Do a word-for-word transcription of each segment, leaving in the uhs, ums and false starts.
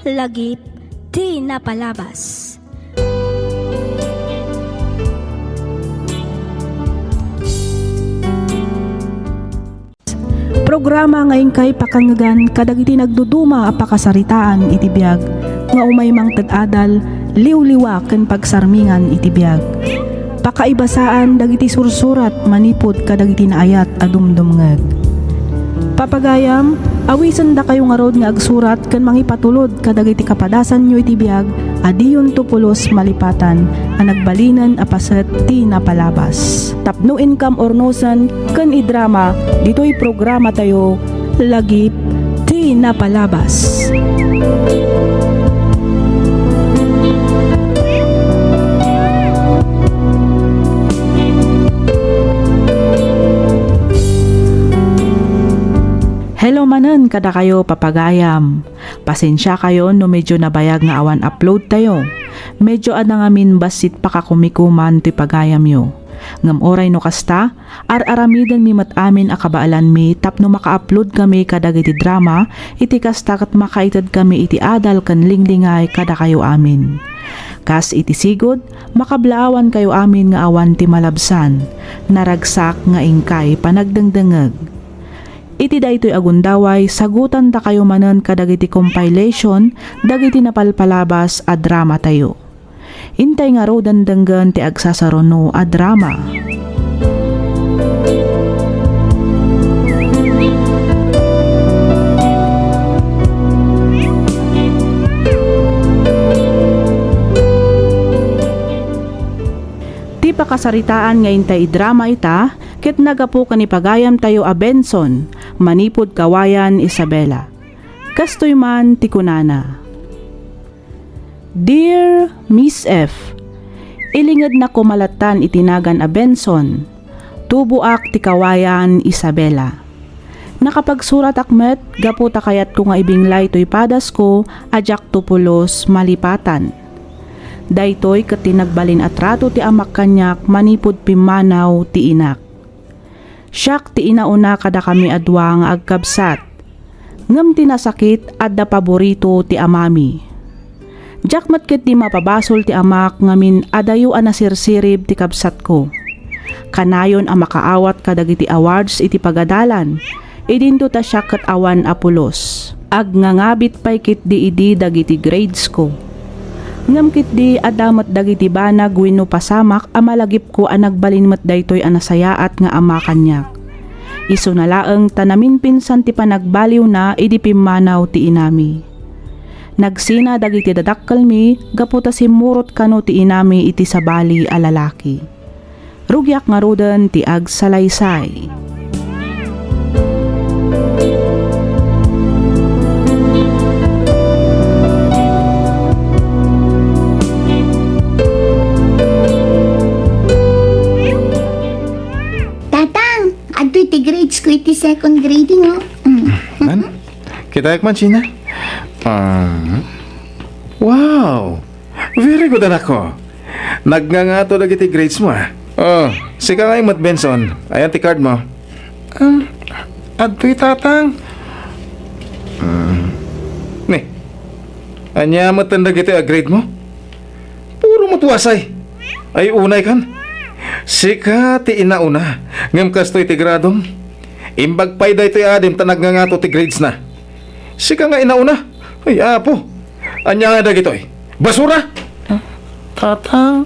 Lagip ti napalabas. Programa nga inkay pakangngegan kadagiti nagduduma a pakasaritaan iti biag nga umay mangted adal, liwliwa ken pagsarmingan iti biag. Pakaibasaan dagiti sursurat manipud kadagiti naayat a dumdumngeg. Papagayam, awisendakayo ngarud nga agsurat ken mangipatulod kadagiti kapadasanyo iti biag a diyonto pulos malipatan a nagbalinen a paset ti napalabas. Tapno inkam urnosen ken idrama ditoy programatayo, Lagip ti Napalabas. Hello manen kadakayo, papagayam. Pasensiakayon no medyo nabayag nga awan upload tayo. Medyo adda ngamin bassit pakakumikuman ti pagayamyo. Ngem uray no kasta, ar-aramidenmi met amin a kabaelanmi tapno maka-upload kami kadagiti drama, iti kasta ket makaitedkami iti adal ken linglingay kadakayo amin. Kas iti sigud, makablaawankayo amin nga awan ti malabsan, naragsak nga inkay panagdengdengngeg. Iti daytoy a gundaway, sagutandakayo manen kadagiti compilation dagiti napalpalabas a dramatayo. Intay ngaruden denggen ti agsasaruno a drama. Ti pakasaritaan nga intay idrama ita ket naggapu ken ni pagayamtayo a Benson, manipud Kawayan, Isabela. Kastoy man ti kunana, "Dear Miss F, ilingednak koma lattan iti nagan a Benson. Tuboak ti Kawayan, Isabela. Nakapagsuratak met gapu ta kayatko nga ibinglay toy padasko a diakto pulos malipatan. Daytoy ket ti nagbalin a trato ti amak kaniak manipud pimmanaw ti inak. Siak ti inauna kadakami a dua nga agkabsat. Ngem ti nasakit, adda paborito ti amami. Diak met ketdi mapabasol ti amak ngamin adayo a nasirsirib ti kabsatko. Kanayon a makaawat kadagiti awards iti pagadalan, idinto ta siak ket awan a pulos. Agngangabit pay ketdi idi dagiti gradesko. Ngem ketdi adda met dagiti banag wenno pasamak a malagipko a nagbalin met daytoy a nasayaat nga ama kaniak. Isuna laeng ta naminpinsan ti panagbaliwna idi pimmanaw ti inami. Nagsina dagiti dadakkelmi gapu ta simmurot kano ti inami iti sabali a lalaki. Rugiak ngaruden ti agsalaysay. Tatang, adtoy ti grades ko iti second grading, oh. Mm. Man? Kitaek man, Sheena. Um, wow! Very good, anakko. Nagngangato dagiti grades mo, ah. Oh, sika ngay met, Benson. Ayan ti card mo. Um, adtoy, Tatang. Um, ni, ania met dagiti a grade mo? Puro met wasay. Ay, unay kan. Sika ti inauna, ngem kastoy ti gradom. Imbag pay daytoy adim ta nagngangato ti gradesna. Sika nga inauna. Ay, apo. Ania nga dagitoy? Basura? Ah, Tatang.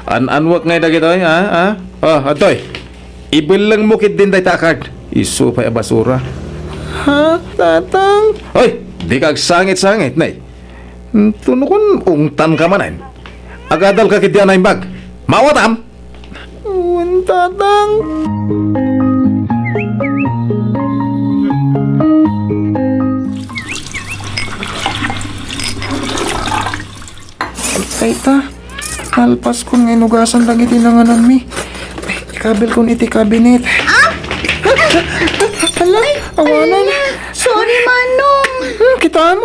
An-anwek ngay dagitoy, ha? Ha? Oh, adtoy. Ibellengmo ketdin dayta a card. Isu pay a basura. Ha, Tatang? Hoy, dika agsangit-sangit, nay. Tuno kun ungtan ka manen. Agadal ka ketdi a naimbag. Maawatam? Wen, Tatang. Ay ta, nalpaskon nga inugasan dagiti nangananmi. Ay, ikabilkon iti kabinet. Ah! Hala, awanan. Ala, sorry, Manong. Hmm, kitam,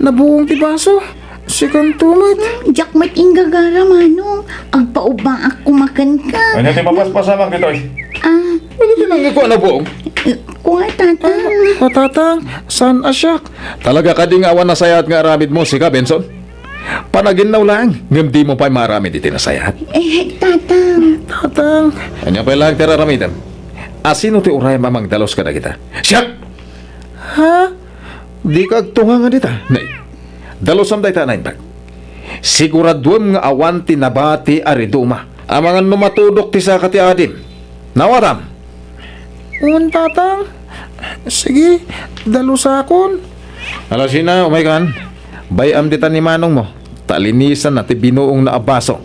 nabuong ti baso. Sikanto met. Hmm, diak met inggagara, Manong. Agpaubbaak koma kenka. Ania ti mapaspasamak ditoy? Ah. Ania ti nangngegko a nabuong? Eh, Kua, Tatang. Ah, Tatang, saan a siak? Talaga kadi nga awan nasayaat nga aramidmo, sika, Benson? Panaginnaw laeng, ngem dimo pay maaramid iti nasayaat. Eh, Tatang. Tatang. Ania pay laeng ti ar-aramidem? Asino ti urayem a mangdalus kadagita? Siak! Ha? Dika agtunga nga dita. Nay, dalusam dayta a naimbag. Siguraduem nga awan ti nabati a riduma amangan no matudok ti saka ti adim. Nawatam? Wen, Tatang. Sige, dalusakon. Alasina, umaykan. Bay-am ditan ni manongmo, ta linisanna ti binuongna a baso.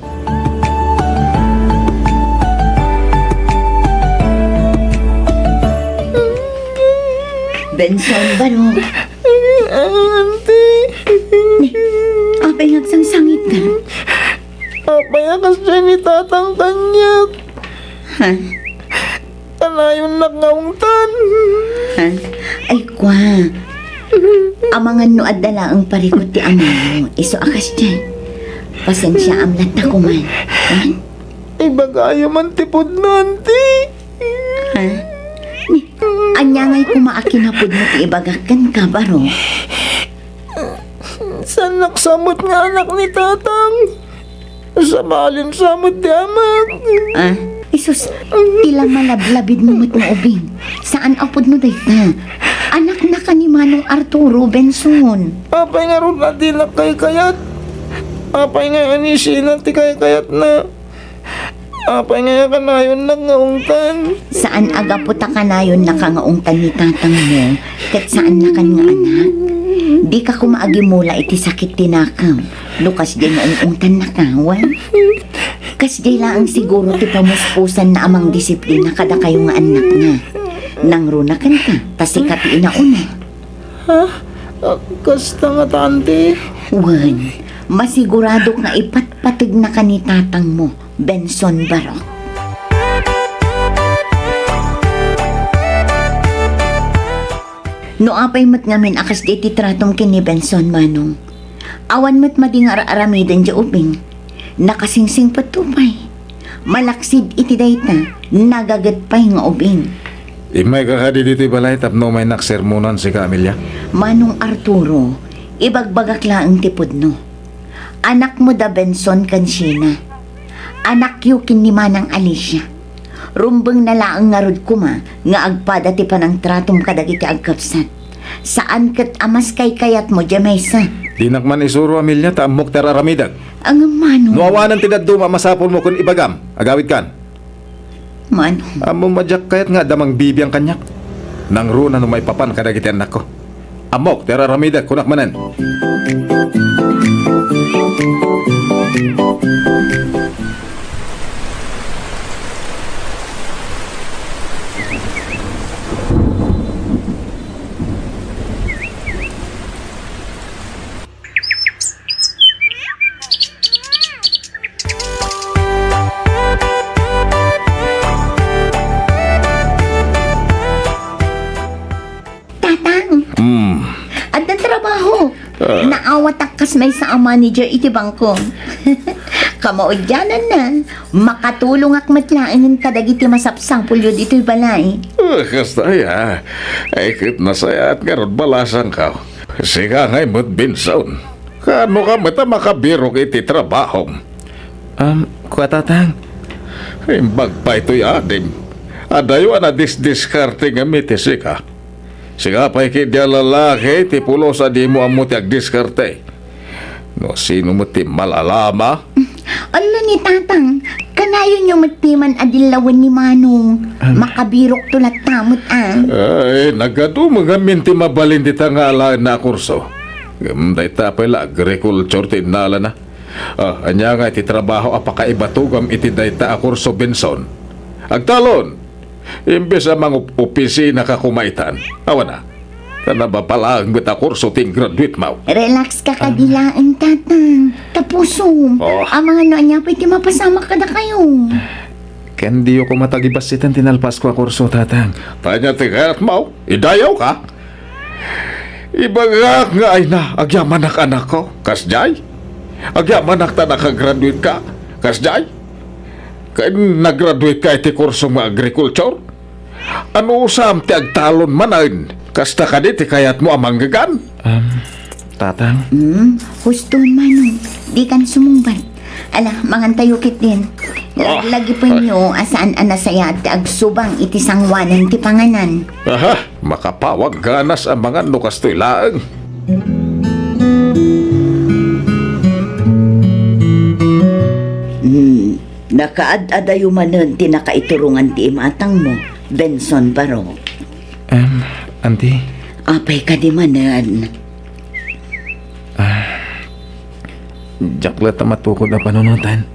Benson, Barok. Auntie. Ni, apay nga agsangsangitka? Apay a kasdiay ni Tatang kaniak? Ha? Kanayonnak nga ungtan. Ha? Ay, kua. Amangan no adda laeng parikut ti amamo, isu a kasdiay. Pasensiaam latta koma. Ha? Ibagayo man ti pudno, Auntie. Ha? Ni, ania ngay koma a kinapudno ti ibagak kenka, Barok? Saannak sa met nga anak ni Tatang. Sabalin sa met ti amak. Ah, isus, ti la malablabidmo met nga ubing. Saan a pudno dayta? Anaknaka ni Manong Arturo, Benson. Apay ngarud a dinak kaykayat? Apay nga anisina ti kaykayatna? Apay nga kanayonnak nga ungtan? Saan a gapu ta kanayonnaka nga ungtan ni tatangmo, ket saannakan nga anak? Dika koma agimula iti sakit ti nakem no kasdiay nga ung-ungtannaka, wen? Kasdiay laeng siguro ti pamuspusanna a mangdisiplina kadakayo nga annakna. Nangruna kenka, ta sika ti inauna. Ha? Ah, kasta ngata, Auntie? Wen, masiguradok nga ipatpategnaka ni tatangmo, Benson Barok. No apay met ngamin a kasdiay ti tratom ken ni Benson, Manong, awan met madi nga ar-aramiden diay ubing. Nakasingsingpetto pay. Malaksid iti dayta, nagaget pay nga ubing. Immayka kadi ditoy balay tapno umaynak sermonan sika, Amelia? Manong Arturo, ibagbagak laeng ti pudno. Anakmo da Benson ken Sheena. Anakyo ken ni Manang Alicia. Rumbengna laeng ngarud koma nga agpada ti panangtratom kadagiti agkabsat. Saan ket a mas kaykayatmo diay maysa. Dinak man isuro, Amelia, ta ammok ti ar-aramidek. Ngem, Manong. No awanen ti dadduma a masapulmo ken ibagam, agawidkan. Manong. Ammom a diak kayat nga adda mangbibiang kaniak. Nangruna no maipapan kadagiti annakko. Ammok ti ar-aramidek, kunak manen. Tatang! Mm. Addan trabaho. Ah. Naawatak kas maysa a manager iti bangko. Kamaudiananna, makatulongak met laengen kadagiti masapsapulyo ditoy balay. Ah, kasta aya. Ay, ket nasayaat ngarud balasangko. Sika ngay met, Benson. Kaano ka met a makabirok iti trabahom? Um, kua, Tatang. Imbag pay toy adim. Adayo a nadisdiskarte ngem iti sika. Sika pay ketdi a lalaki ti pulos a dimo ammo ti agdiskarte. No sino met ti malalama? Ala ni Tatang, kanayonyo met ti man a dillawen ni Manong. Am. Makabirokto latta met, a. Ay, nagadu met ngamin ti mabalin dita nga alaenna a kurso. Ngem dayta pay la agriculture ti innalana. Ah, ania nga iti trabaho a pakaibatogam iti dayta a kurso, Benson? Agtalon! Imbes a mangopisina ka koma itan. Awan a. Ta nababalaeng met a kurso ti graduate mo. Relax ka kadi laeng, Tatang. Tapusom. Oh. Amangan no ania pay ti mapasamak kadakayo. Ken diyo koma tagibassiten ti nalpasko a kurso, Tatang. Ania ti kayatmo? Idayaw ka? Ibagak nga ayna, agyamanak anakko. Kasdiay? Agyamanak ta nakagraduate ka. Kasdiay? Ken nagraduate ka iti kurso nga agriculture? Anusam ti agtalon manen? Kasta kadi ti kayatmo a manggegan? Um, Tatang? Hmm, husto, Manong. Dikan sumungbat. Ala, mangantayo ketdin. Ah, laglagipenyo a saan a nasayaat ti agsubang iti sangoanan ti panganan. Aha, makapawag ganas a mangan no kastoy laeng. Hmm, nakaad-adayo manen ti nakaiturongan ti imatangmo, Benson Barok. Em, Auntie? Apay kadi manen? Ah, diak latta matukod a panunotan.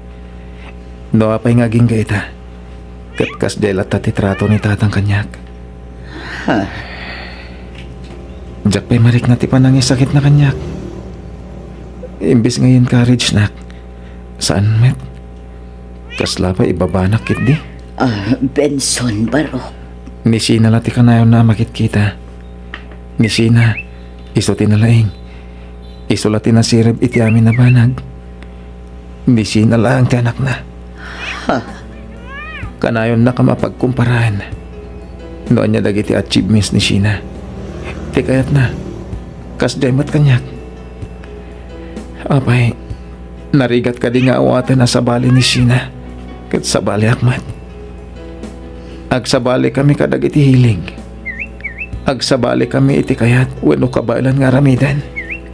No apay nga agingga ita, ket kasdiay latta ti trato ni Tatang kaniak. Ha? Diak pay marikna ti panangisakitna kaniak. Imbes nga i-encourage-nak, saan met. Kasla pay ibabanak ketdi? Ah, Benson, Barok. Ni Sheena la ti kanayonna a makitkita. Ni Sheena, isu ti nalaing. Isu la ti nasirib iti amin a banag. Ni Sheena laeng ti anakna. Ha? Kanayonnak a mapagkumparaen no ania dagiti achievements ni Sheena. Ti kayatna, kasdiay met kaniak. Apay, narigat kadi nga awaten a sabali ni Sheena ket sabaliak met? Agsabalikami kadagiti hilig. Agsabalikami iti kayat wenno kabaelan nga aramiden.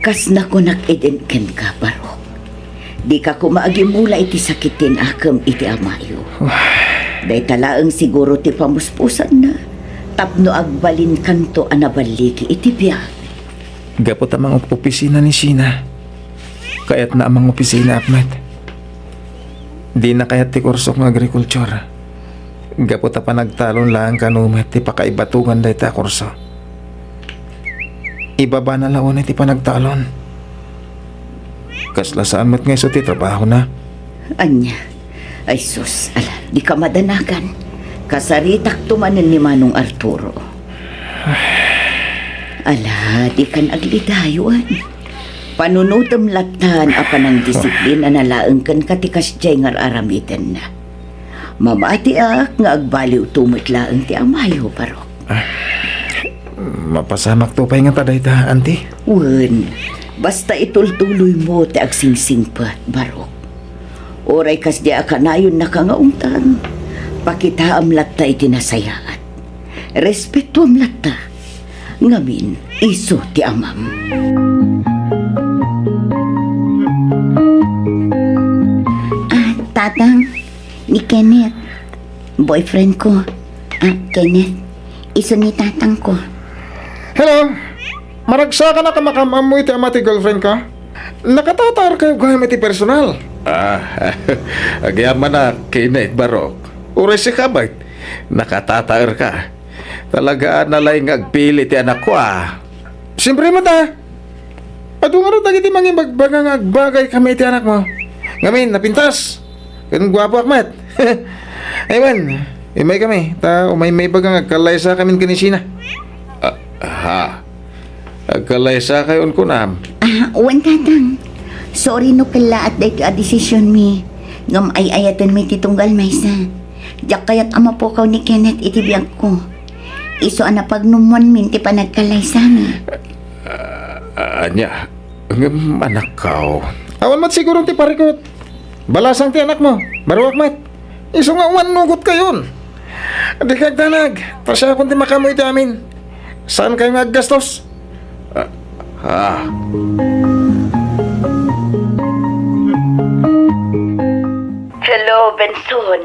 Kas nakunak idin kenka, Barok. Dika koma agimula iti sakit ti nakem iti amayo. Dayta laeng siguro ti pamuspusanna tapno agbalinkanto a naballigi iti biag. Gapu ta mangopisina ni Sheena, kayatna a mangopisinaak met. Dina kayat ti kursok nga agrikultura. Gapu ta panagtalon laeng kano met ti pakaibatongan dayta a kurso. Ibabana la unay ti panagtalon. Kasla saan met nga isu ti trabahona? Ania? Ay sus, ala, dika madanagan. Kasaritakto manen ni Manong Arturo. Ala, dikan aglidayon. Panunotem lattan a panangdisiplina laeng kenka ti kasdiay nga ar-aramidenna. Mamatiak nga agbaliwto met laeng ti amayo, Barok. Ah, mapasamakto pay ngata dayta, Auntie? Wen, basta itultuloymo ti agsingsingpet, Barok. Uray kasdiay a kanayonnaka nga umtang, pakitaam latta iti nasayaat. Respetuam latta, ngamin isu ti amam. Ah, Tatang, ni Kenneth, boyfriend ko. Ah, Kenneth, isu ni Tatang ko. Hello! Maragsakanak a makaam-ammo iti ama ti girlfriend ka? Nakatataerkayo gayam iti personal? Ah, agyamanak, Kenneth Barok. Uray sika met, nakatataerka. Talaga a nalaing nga agpili ti anakko, ah. Siempre met, ah. Adu ngarud dagiti mangibagbaga nga agbagaykami iti anakmo. Ngamin, napintas. Ken guapoak met. Ay wen, imaykami, ta umaymaybaga nga agkallaysakamin ken ni Sheena. Ah, ha? Agkallaysakayon kunam? Ah, wen, Tatang. Sorry no kellaat daytoy a desisionmi. Ngem ay-ayatenmi ti tunggal maysa. Diak kayat a mapukaw ni Kenneth iti biagko. Isu a napagnummuanmin ti panagkallaysami. Ah, ania? Ngem anakko. Awan met siguro ti parikut. Balasang ti anakmo. Baruak met. Isu nga awan nugotkayon. Dika agdanag. Ta siakon ti makaammo iti amin. Saankayo nga aggastos? Ah, ah. Hello, Benson.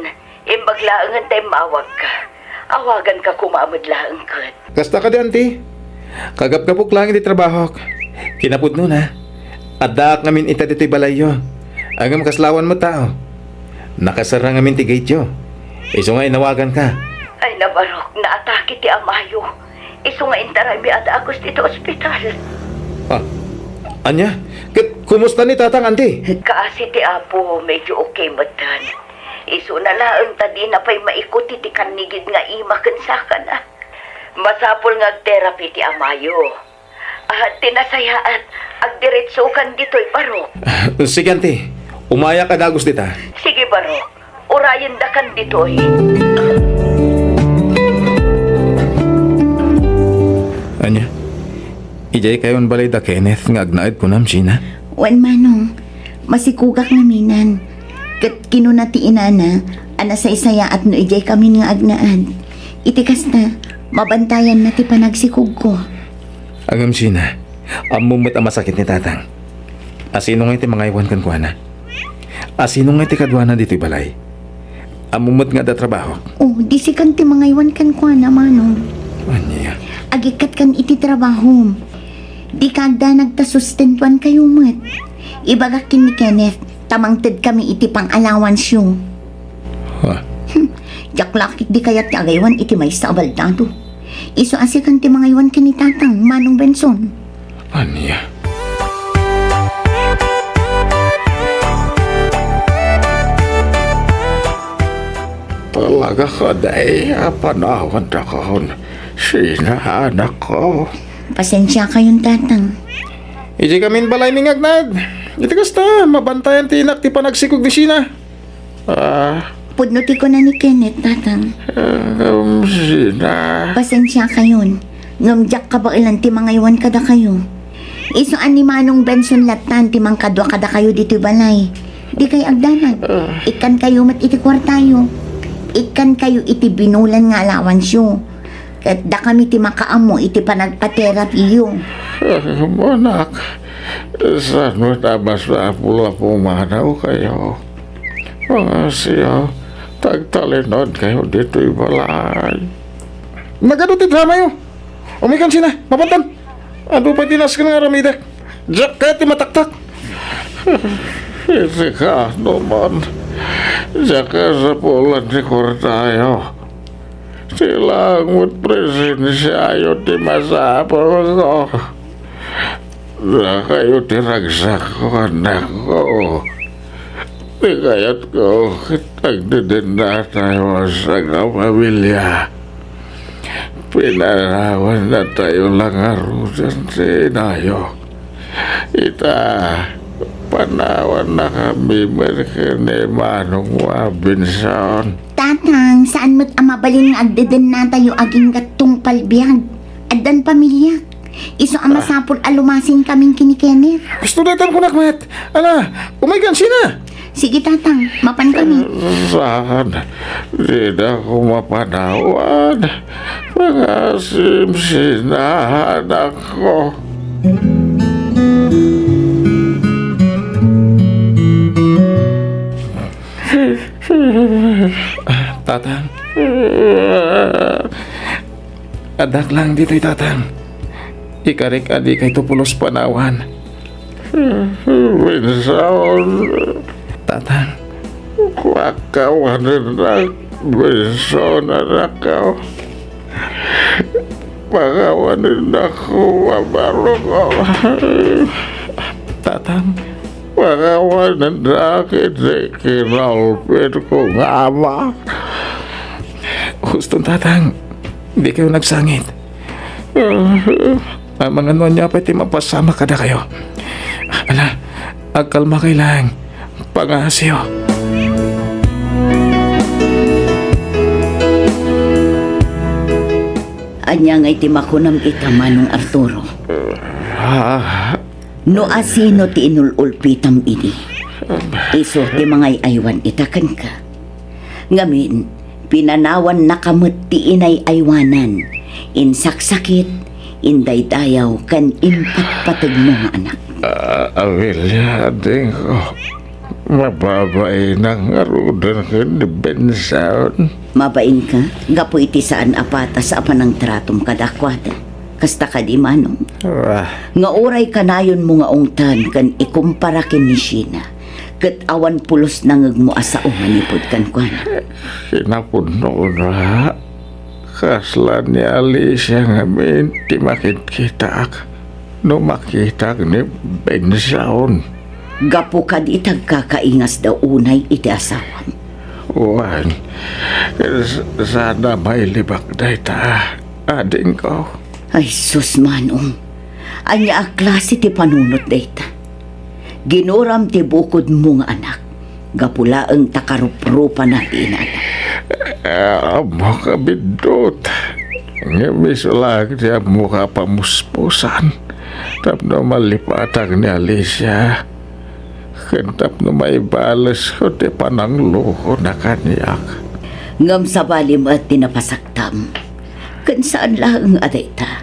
Imbag laengen ta immawagka. Awaganka koma met laeng ket. Kasta kadi, Auntie? Kagapgapok laeng iti trabahok. Kinapudnona, addaak ngamin ita ditoy balayyo. Ngem kasla awan met tao. Nakasara ngamin ti gateyo. Isu nga inawaganka. Ay, nabarok, naatake ti amayo. Isu nga intaraymi a dagus ditoy ospital. Ah, ania? Ket kumusta ni Tatang, Auntie? Kaasi ti Apo, medyo okay metten. Isuna laeng ta dina pay maikut iti kannigid nga ima ken sakana. Masapul nga ag-therapy ti amayo. Ah, ti nasayaat, agdiretsokan ditoy, Barok. Sige, Auntie. Umayak a dagus dita. Sige, Barok. Urayendakan ditoy. Idiay kayon balay da Kenneth nga agnaed, kunam, Gina? Wen, Manong. Masikugak naminan. Ket kinuna ti inana a nasaysayaat no idiay kamin nga agnaed. Iti kasta, mabantayanna ti panagsikugko. Ngem, Gina, ammom met a masakit ni Tatang. Asino ngay ti mangaywan kenkuana? Asino ngay ti kaduana ditoy balay? Ammom met nga adda trabahok? Oh, di sikan ti mangaywan kenkuana, Manong. Ania? Agikkat kan iti trabahom. Dika agdanag ta sustentuankayo met. Ibagak ken ni Kenneth ta mangtedkami iti pang-allowanceo. Ha? Hmm, diak la ketdi kayat ti agaywan iti maysa a baldado. Isu a sikan ti mangaywan ken ni Tatang, Manong Benson. Ania? Talaga kadi a panawanakon, Gina, anakko. Pasensiakayon, Tatang. Idiay kamin balaymi nga agnaed. Iti kasta, mabantayan ti inak ti panagsikog ni Gina. Ah. Pudno ti kuna ni Kenneth, Tatang. Em, Gina. Pasensiakayon, ngem diak kabaelan ti mangaywan kadakayo. Isu a ni Manong Benson lattan ti mangkadua kadakayo ditoy balay. Dikay agdanag. Ah. Ikkankayo met iti kuartayo. Ikkankayo iti binulan nga allowanceo. Ket dakami ti makaammo iti panagpaterapio. Ay, anak, saan met a masapul a pumanawkayo? Pangasio, tagtalinodkayo ditoy balay. Nagadu ti dramayo? Umikan sina, mapantan. Adu pay ti nasken nga aramidek. Diak kayat ti mataktak. Iti kaano man, diak kasapulan ti kuartayo. Ti laeng met presensiayo ti masapulko. Dakayo ti ragsakko, anakko. Ti kayatko ket agdedennatayo a sangapamilia. Pinanawannatayo la ngaruden ti inayo. Ita, panawannakami met ken ni Manong Robinson. Tatang, saan met a mabalin nga agdedennatayo agingga tungpal biag? Addan pamiliak. Isu a masapul a lumasin kamin ken ni Kenneth. Kastoy dayta kunak met. Ala, umaykan sina. Sige, Tatang, mapan kami. Saan? Dida ko mapanawan. Pangasim sina, anakko. Tatang. Addak lang ditoy, Tatang. Ikarik a dikayto pulos panawan. Benson. Tatang. Pakawanennak, Benson, anakko. Pakawanennak, babarok. Tatang. Pakawanennak iti kinalpitko nga ama. Huston, Tatang. Dikayo nagsangit. Amangan no ania pay ti mapasamak kadakayo. Ala, agkalmakay laeng. Pangaasiyo. Ania ngay ti makunam ita, Manong Arturo? Ah. No asino ti inul-ulpitam idi, isu ti mangay-aywan ita kenka. Ngamin, pinanawannaka met ti inay-aywanan, insaksakit, indaydayaw, ken impatpategmo nga anak. Ah, Amelia, adingko. Mababainak ngaruden ken ni Benson. Mabainka, gapu iti saan a patas a panangtratom kadakuada. Kasta kadi, Manong? Ah. Nga uray kanayonmo nga ungtan ken ikumpara ken ni Sheena, ket awan pulos nangegmo a sao manipud kenkuana. Kinapudnona, kasla ni Alicia ngamin ti makitkitak no makitak ni Benson. Gapu kadi ti agkakaingasda unay iti asawam. Wen, s-, saan a mailibak dayta, adingko. Ay, sus, Manong. Ania a klase ti panunot dayta? Ginuram ti bukodmo nga anak. Gapu laeng ta karuprupana ti inana. Ah, ammoka, biddut. Ngem isu laeng ti ammoka a pamuspusan. Tapno malipatak ni Alicia, ken tapno maibalesko ti pananglokona kaniak. Ngem sabali met ti napasaktam, ken saan laeng a dayta.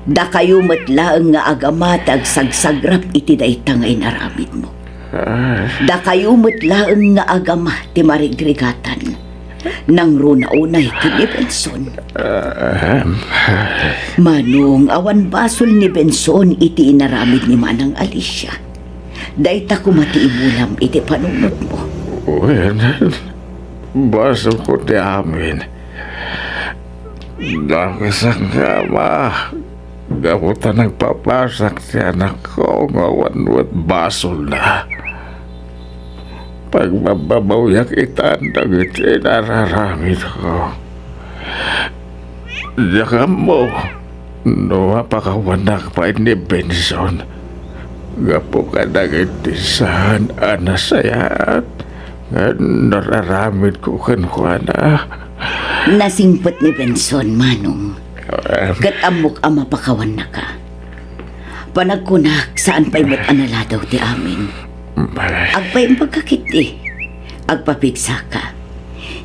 Dakayo met laeng nga agama ti agsagsagrap iti dayta nga inaramidmo. Ah. Dakayo met laeng nga agama ti marigrigatan. Nangruna unay ken ni Benson. Ahem. Manong, awan basol ni Benson iti inaramid ni Manang Alicia. Dayta koma ti imulam iti panunotmo. Wen, basolko ti amin. Dakesakon nga ama, gapu ta nagpapasak ti anakko nga awan met basolna. Pagbabbabawiak itan dagiti inararamidko. Diak ammo no mapakawanak pay ni Benson gapu kadagiti saan a nasayaat nga nararamidko kenkuana. Nasingpet ni Benson, Manong. Em. Ket ammok a mapakawannaka. Panagkunak, saan pay met a naladaw ti amin. Balay. Agpaimbagka ketdi. Agpapigsaka.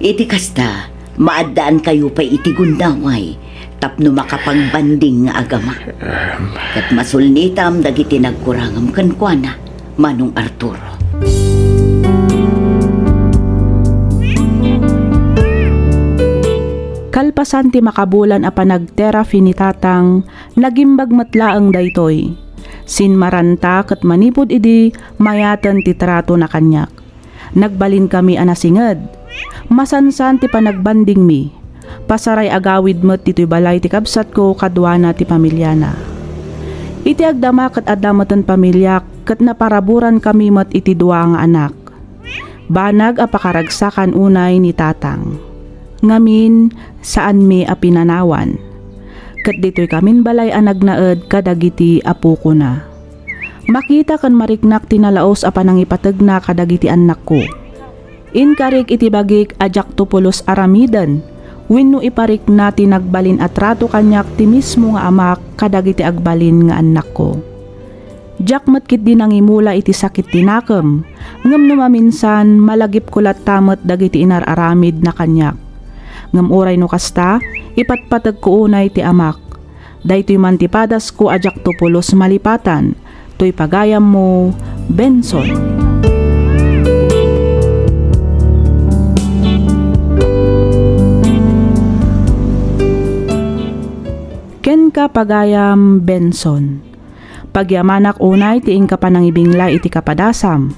Iti kasta, maaddaankayo pay iti gundaway tapno makapagbanding nga agama. Em. Ket masulnitam dagiti nagkurangam kenkuana. Manong Arturo. Kalpasan ti makabulan a panagterapi ni Tatang, nagimbag met laeng daytoy. Sinmaranta ket manipud idi mayaten ti tratona kaniak. Nagbalinkami a nasinged. Masansan ti panagbandingmi. Pasaray agawid met ditoy balay ti kabsatko kaduana ti pamiliana. Iti agdama ket adda meten pamiliak ket naparaburan kami met iti dua nga anak. Banag a pakaragsakan unay ni Tatang. Ngamin, saanmi a pinanawan. Ket ditoy kamin balay a nagnaed kadagiti apokona. Makita ken mariknak ti nalaus a panangipategna kadagiti annakko. Inkarik iti bagik a diakto pulos aramiden wenno iparikna ti nagbalin a trato kaniak ti mismo nga amak kadagiti agbalin nga annakko. Diak met ketdi nangimula iti sakit ti nakem, ngem no maminsan, malagipko latta met dagiti inar-aramidna kaniak. Ngem uray no kasta, ipatpategko unay ti amak. Daytoy man ti padasko a diakto pulos malipatan, toy pagayammo, Benson. Kenka, pagayam Benson. Pagyamanak unay ti inka panangibinglay iti kapadasam.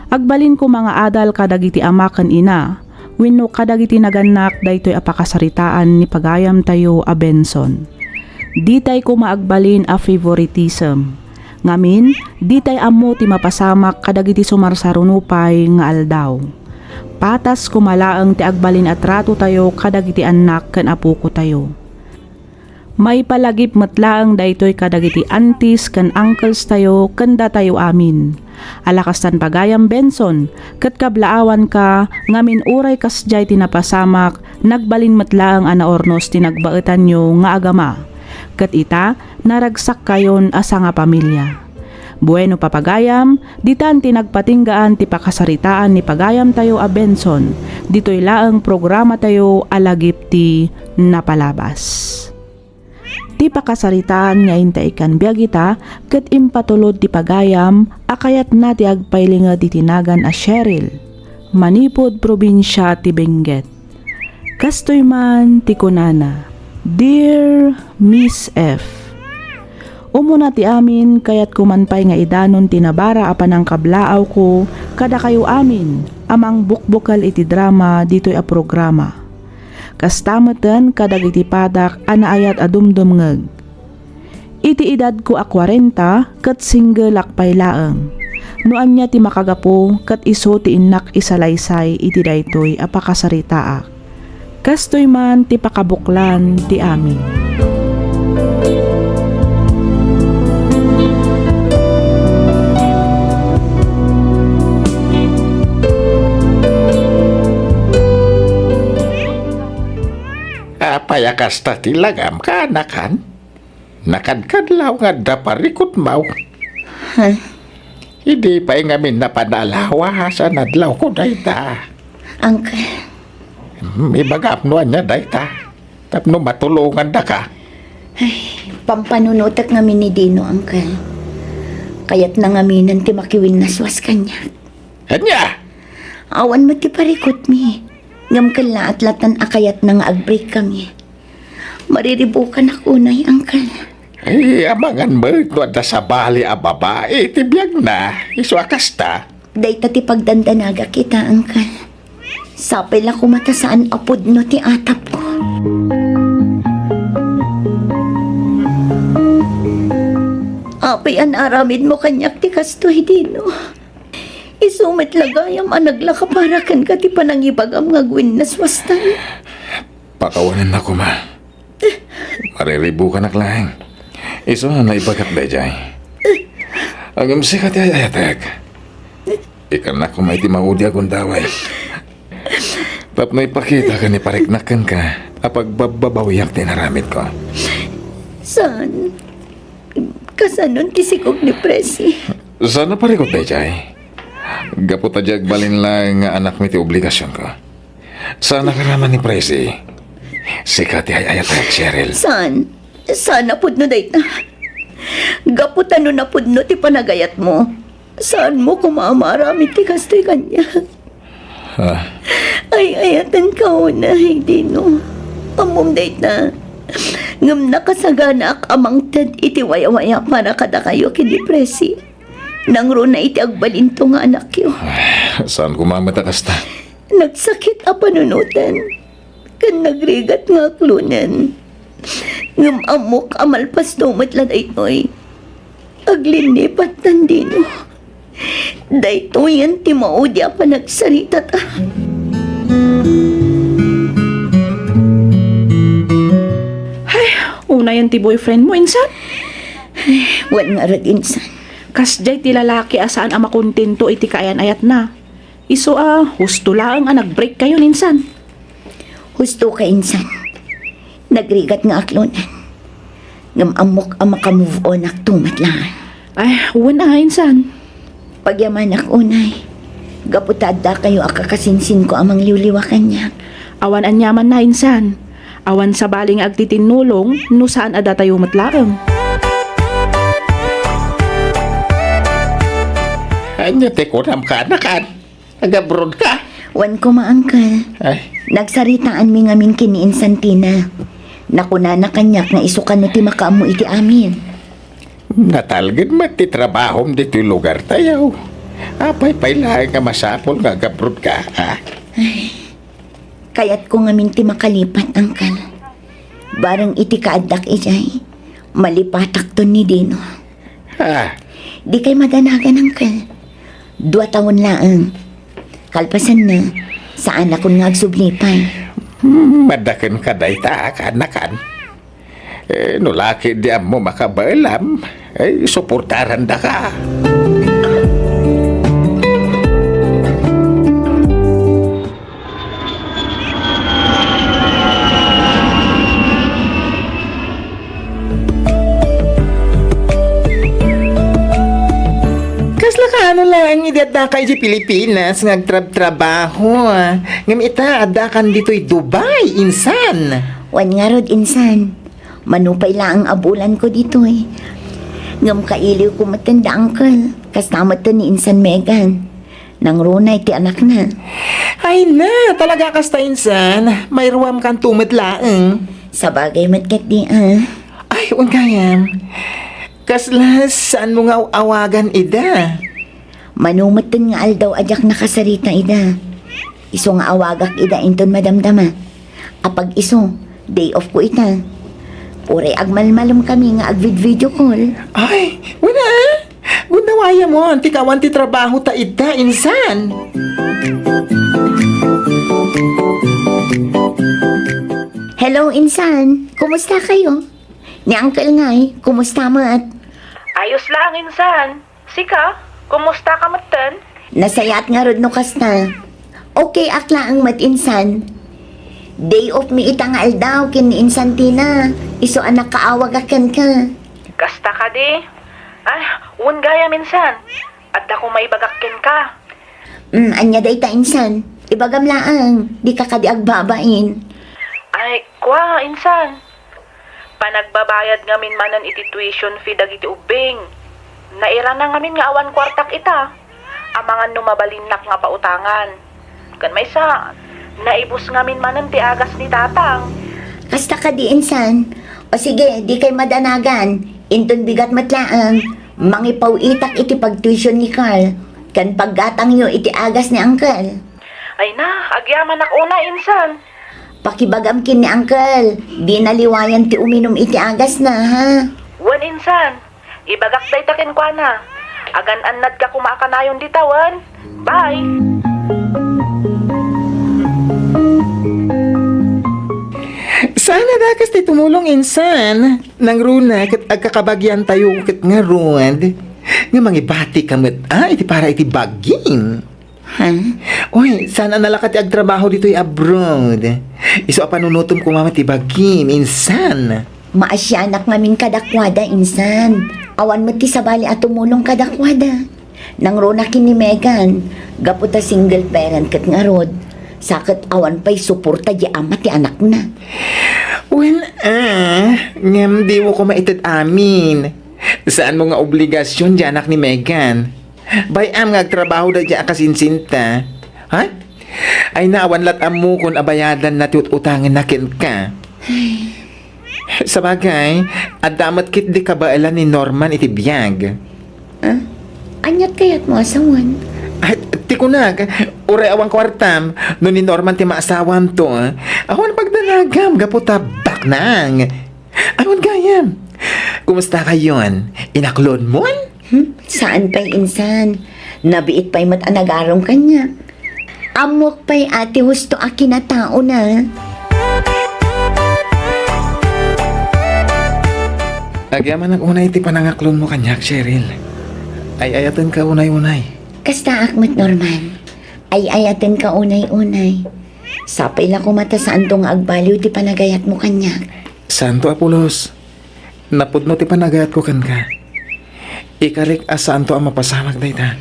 Agbalin koma nga adal kadagiti ama ken ina, wenno kadagiti nagannak daytoy a pakasaritaan ni pagayamtayo a Benson. Ditay koma agbalin a favoritism. Ngamin, ditay ammo ti mapasamak kadagiti sumarsaruno pay nga aldaw. Patas koma laeng ti agbalin a tratotayo kadagiti annak ken apokotayo. Maipalagip met laeng daytoy kadagiti aunties ken uncles tayo ken datayo amin. Ala kastan pagayam Benson, ket kablaawanka ngamin uray kasdiay ti napasamak, nagbalin met laeng a naurnos ti nagbaetanyo nga agama. Ket ita, naragsakkayon a sangapamilia. Bueno, papagayam, ditan ti nagpatinggaan ti pakasaritaan ni pagayamtayo a Benson. Ditoy laeng programatayo a lagip ti napalabas. Ti pakasaritaan nga inta ikkan biag ita ket impatulod ti pagayam a kayatna ti agpailinged iti nagan a Cheryl, manipud probinsia ti Benguet. Kastoy man ti kunana, "Dear Miss F, umuna ti amin, kayatko man pay nga idanon ti nabara a panangkablaawko kadakayo amin a mangbukbukel iti drama ditoy a programa. Kasta meten kadagiti padak a naayat a dumdumngeg. Iti edadko a kuarenta ket singgelak pay laeng. No ania ti makagapu ket isu ti innak isalaysay iti daytoy a pakasaritaak. Kastoy man ti pakabuklan ti amin." Apay a kasta ti lagam, kaanakan? Nakadkadlaw nga adda parikutmaw. Ha? Idi pay ngamin napan alawa, saan adlawko dayta? Uncle. Hmm, ibagam no ania dayta. Tapno matulongandaka. Ay, pampanunotek ngamin ni Dino, Uncle. Kayatna ngaminen ti makiwinnaswas kaniak. Ania? Awan met ti parikutmi. Ngem kellaat latan a kayatna nga ag-break kami. Mariribukanak unay, Uncle. Ay, amangan met no adda sabali a babai ti biagna, isu a kasta. Dayta ti pagdandanagak ita, Uncle. Sapay la koma ta saan a pudno ti atapko. Apay a naaramidmo kaniak ti kastoy, Dino? Isu met la gayam a naglaka para kenka ti panangibagam nga agwinnaswastan. Pakawanennak koma. Mariribukanak laeng. Isu a naibagak daydiay. Ngem sika ti ay-ayatek. Ikannak koma iti maudi a gundaway. Tapno ipakita ken ipariknak kenka a pagbabbabawiak ti inaramidko. Saan? Kasanon ti sigog ni Presi? Saan a parikut daydiay? Gapu ta di agbalin laeng nga anakmi ti obligasionko. Saan a karaman ni Presi? Sika ti ay-ayatek, Cheryl. Saan? Saan a pudno dayta? Gapu ta no napudno ti panagayatmo, saanmo koma a maaramid ti kastoy kaniak. Ah. Ay-ayatenka unay, Dino. Ammom dayta. Ngem nakasaganaak a mangted iti wayawaya para kadakayo ken ni Presi. Nangruna iti agbalinto nga anakyo. Saan koma met a kasta? Nagsakit a panunoten ken nagrigat nga aklonen. Ngem ammok a malpasto met la daytoy. Aglinnipat, Dino. Daytoyen ti maudi a panagsaritata. Ay, unayen ti boyfriend mo, insan? Ay, wen ngarud, insan. Kasdiay ti lalaki a saan a makontento iti kaayan-ayatna. Isu a, husto laeng a nag-break kayo, insan. Husto ka, insan. Nagrigat nga aklonen. Ngem ammok a maka-move on ak to met laeng. Ay, wen a, insan. Pagyamanak unay. Gapu ta adda kayo a kakasinsinko a mangliwliwa kaniak. Awan aniamanna, insan. Awan sabali nga agtitinnulong no saan a datayo met laeng. Ania ti kunam, kaanakan? Nag-abroad ka? Wen koma, uncle. Ay. Nagsaritaanmi ngamin ken ni Insan Tina. Nakunana kaniak nga isu kano ti makaammo iti amin. Natalged met ti trabahom ditoy lugartayo. Apay pay laeng nga masapul nga ag-abroad ka, ha? Ay, kayatko ngamin ti makalipat, uncle. Bareng iti kaaddak idiay, malipatakton ni Dino. Ah. Dikay madanagan, uncle. Dua tawen laeng. Kalpasanna, saanakon nga agsubli pay. Hmm, madaken ka dayta, kaanakan. Eh, no laki di ammo makabaelam, eh, suportarandaka. Kasla kaano laeng idi addaka idiay Pilipinas nga agtrabtrabaho, ah? Ngem ita, addakan ditoy Dubai, insan. Wen ngarud, insan. Mano pay laeng a bulanko ditoy. Ngem kailiwko metten da uncle. Kasta metten ni Insan Megan. Nangruna iti anakna. Ay na, talaga kasta, insan. Mairuam kanto met laeng. Sabagay met ketdi, ah. Ay, wen gayam. Kasla, saanmo nga aw-awagan ida? Mano metten nga aldaw a diak nakasarita ida. Isu nga awagak ida inton madamdama. Apag isu, day off ko ita. Uray agmalmalem kami nga agvid-video call. Ay, wen a. Gundawayamon, ti kawan ti trabaho ta ita, insan. Hello, insan. Kumusta kayo? Ni Uncle ngay, kumusta met? Ayos laeng, insan. Sika, kumusta ka metten? Nasayaat ngarud no kasta. Okay ak laeng met, insan. Day off mi ita nga aldaw ken ni Insan Tina. Isu a nakaawagak kenka. Kasta kadi? Ay, wen gayam insan. Adda koma ibagak kenka. Mm, ania dayta insan? Ibagam laeng, dika kadi agbabain. Ay, kua, insan. Panagbabayad ngamin manen iti tuition fee dagiti ubbing. Nairana ngamin nga awan kuartak ita. Amangan no mabalinnak nga pautangan. Ken maysa, naibus ngamin manen ti agas ni tatang. Kasta kadi insan? O sige, dikay madanagan. Inton bigat met laeng, mangipaw-itak iti pagtuition ni Carl, ken paggatangyo iti agas ni Uncle. Ay na, agyamanak unay insan. Pakibagam ken ni Uncle, dina liwayan ti uminum iti agasna, ha? Wen insan, ibagak dayta kenkuana. Agan-annadka koma a kanayon dita, wen? Bye! Saan a dakas ti tumulong insan? Nangruna ket agkakabagiantayo ket ngarud nga mangibatika met a iti para iti bagim. Ha? Uy, saan a nalaka ti agtrabaho ditoy abroad? Isu a panunotem koma met ti bagim, insan. Maasianak ngamin kadakuada, insan. Awan met ti sabali a tumulong kadakuada. Nangruna ken ni Megan, gapu ta single parent ket ngarud, sa ket awan pay suporta di ama ti anakna. Wen, ah, ngem dimo koma ited amin. Saanmo nga obligasion di anak ni Megan. Bay-am nga agtrabaho daydiay a kasinsinta. Ha? Ay na, awan lat ammokon a bayadanna ti ut-utangenna kenka. Sabagay, adda met ketdi kabaelan ni Norman iti biag. Ah? Aniat kayatmo a sawen? Ay, ti kunak, uray awan kuartam, no ni Norman ti maasawanto, awan pagdanagam gapu ta baknang. Awan gayam. Kumusta kayon? Inaklonmon? Hmm? Saan pay insan? Nabiit pay met a nagarum kaniak. Ammok pay a ti husto a kinataona. Agyamanak unay ti panangaklonmo kaniak, Cheryl. Ay-ayatenka unay-unay. Kastaak met, Norman. Ay-ayatenka unay-unay. Sapay la koma ta saanto nga agbaliw ti panagayatmo kaniak. Saanto a pulos. Napudno ti panagayatko kenka. Ikarik a saanto a mapasamak dayta.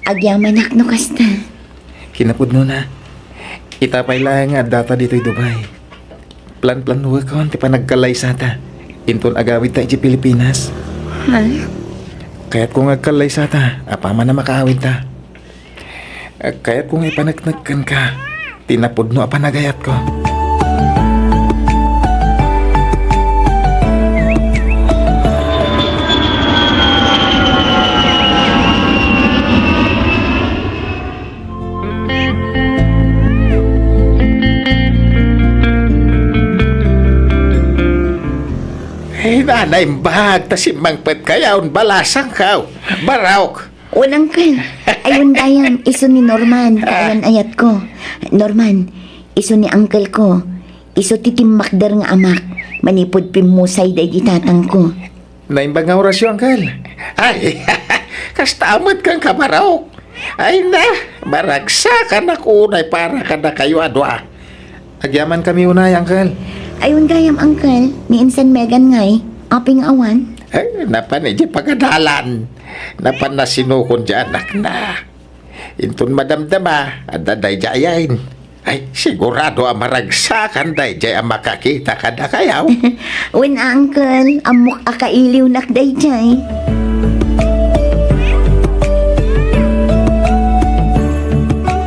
Agyamanak no kasta. Kinapudnona, ita pay laeng nga addata ditoy Dubai. Plan-planuekon ti panagkallaysata inton agawidta idiay Pilipinas. Ha? Kayatko nga agkallaysata apaman a makaawidta. Kayatko nga ipaneknek kenka ti napudno a panagayatko. Ay, nanaimbag, ta simmangpet kayaw, balasang kaw. Barok! Unang kan, ayun dayam, isu ni Norman, Ah. Ayan ayat ko. Norman, isu ni uncle ko. Isu ti timmakder nga amak, manipud pimmusay daydi tatang ko. Naimbag nga orasyo, uncle. Ay, kasta met kan kabarok. Ay na, maragsakan ako unay para kadakayo a dua. Agyaman kami unay, uncle. Ayun gayam, uncle, ni insan Megan ngay, aping awan? Ay, napan iti pagadalan. Napan nasinukon di anak na. Inton madamdama, adda daydiayen. Ay, sigurado a maragsakan daydiay a makakita kadakayaw. Wen, uncle, ammok a kailiwnak daydiay.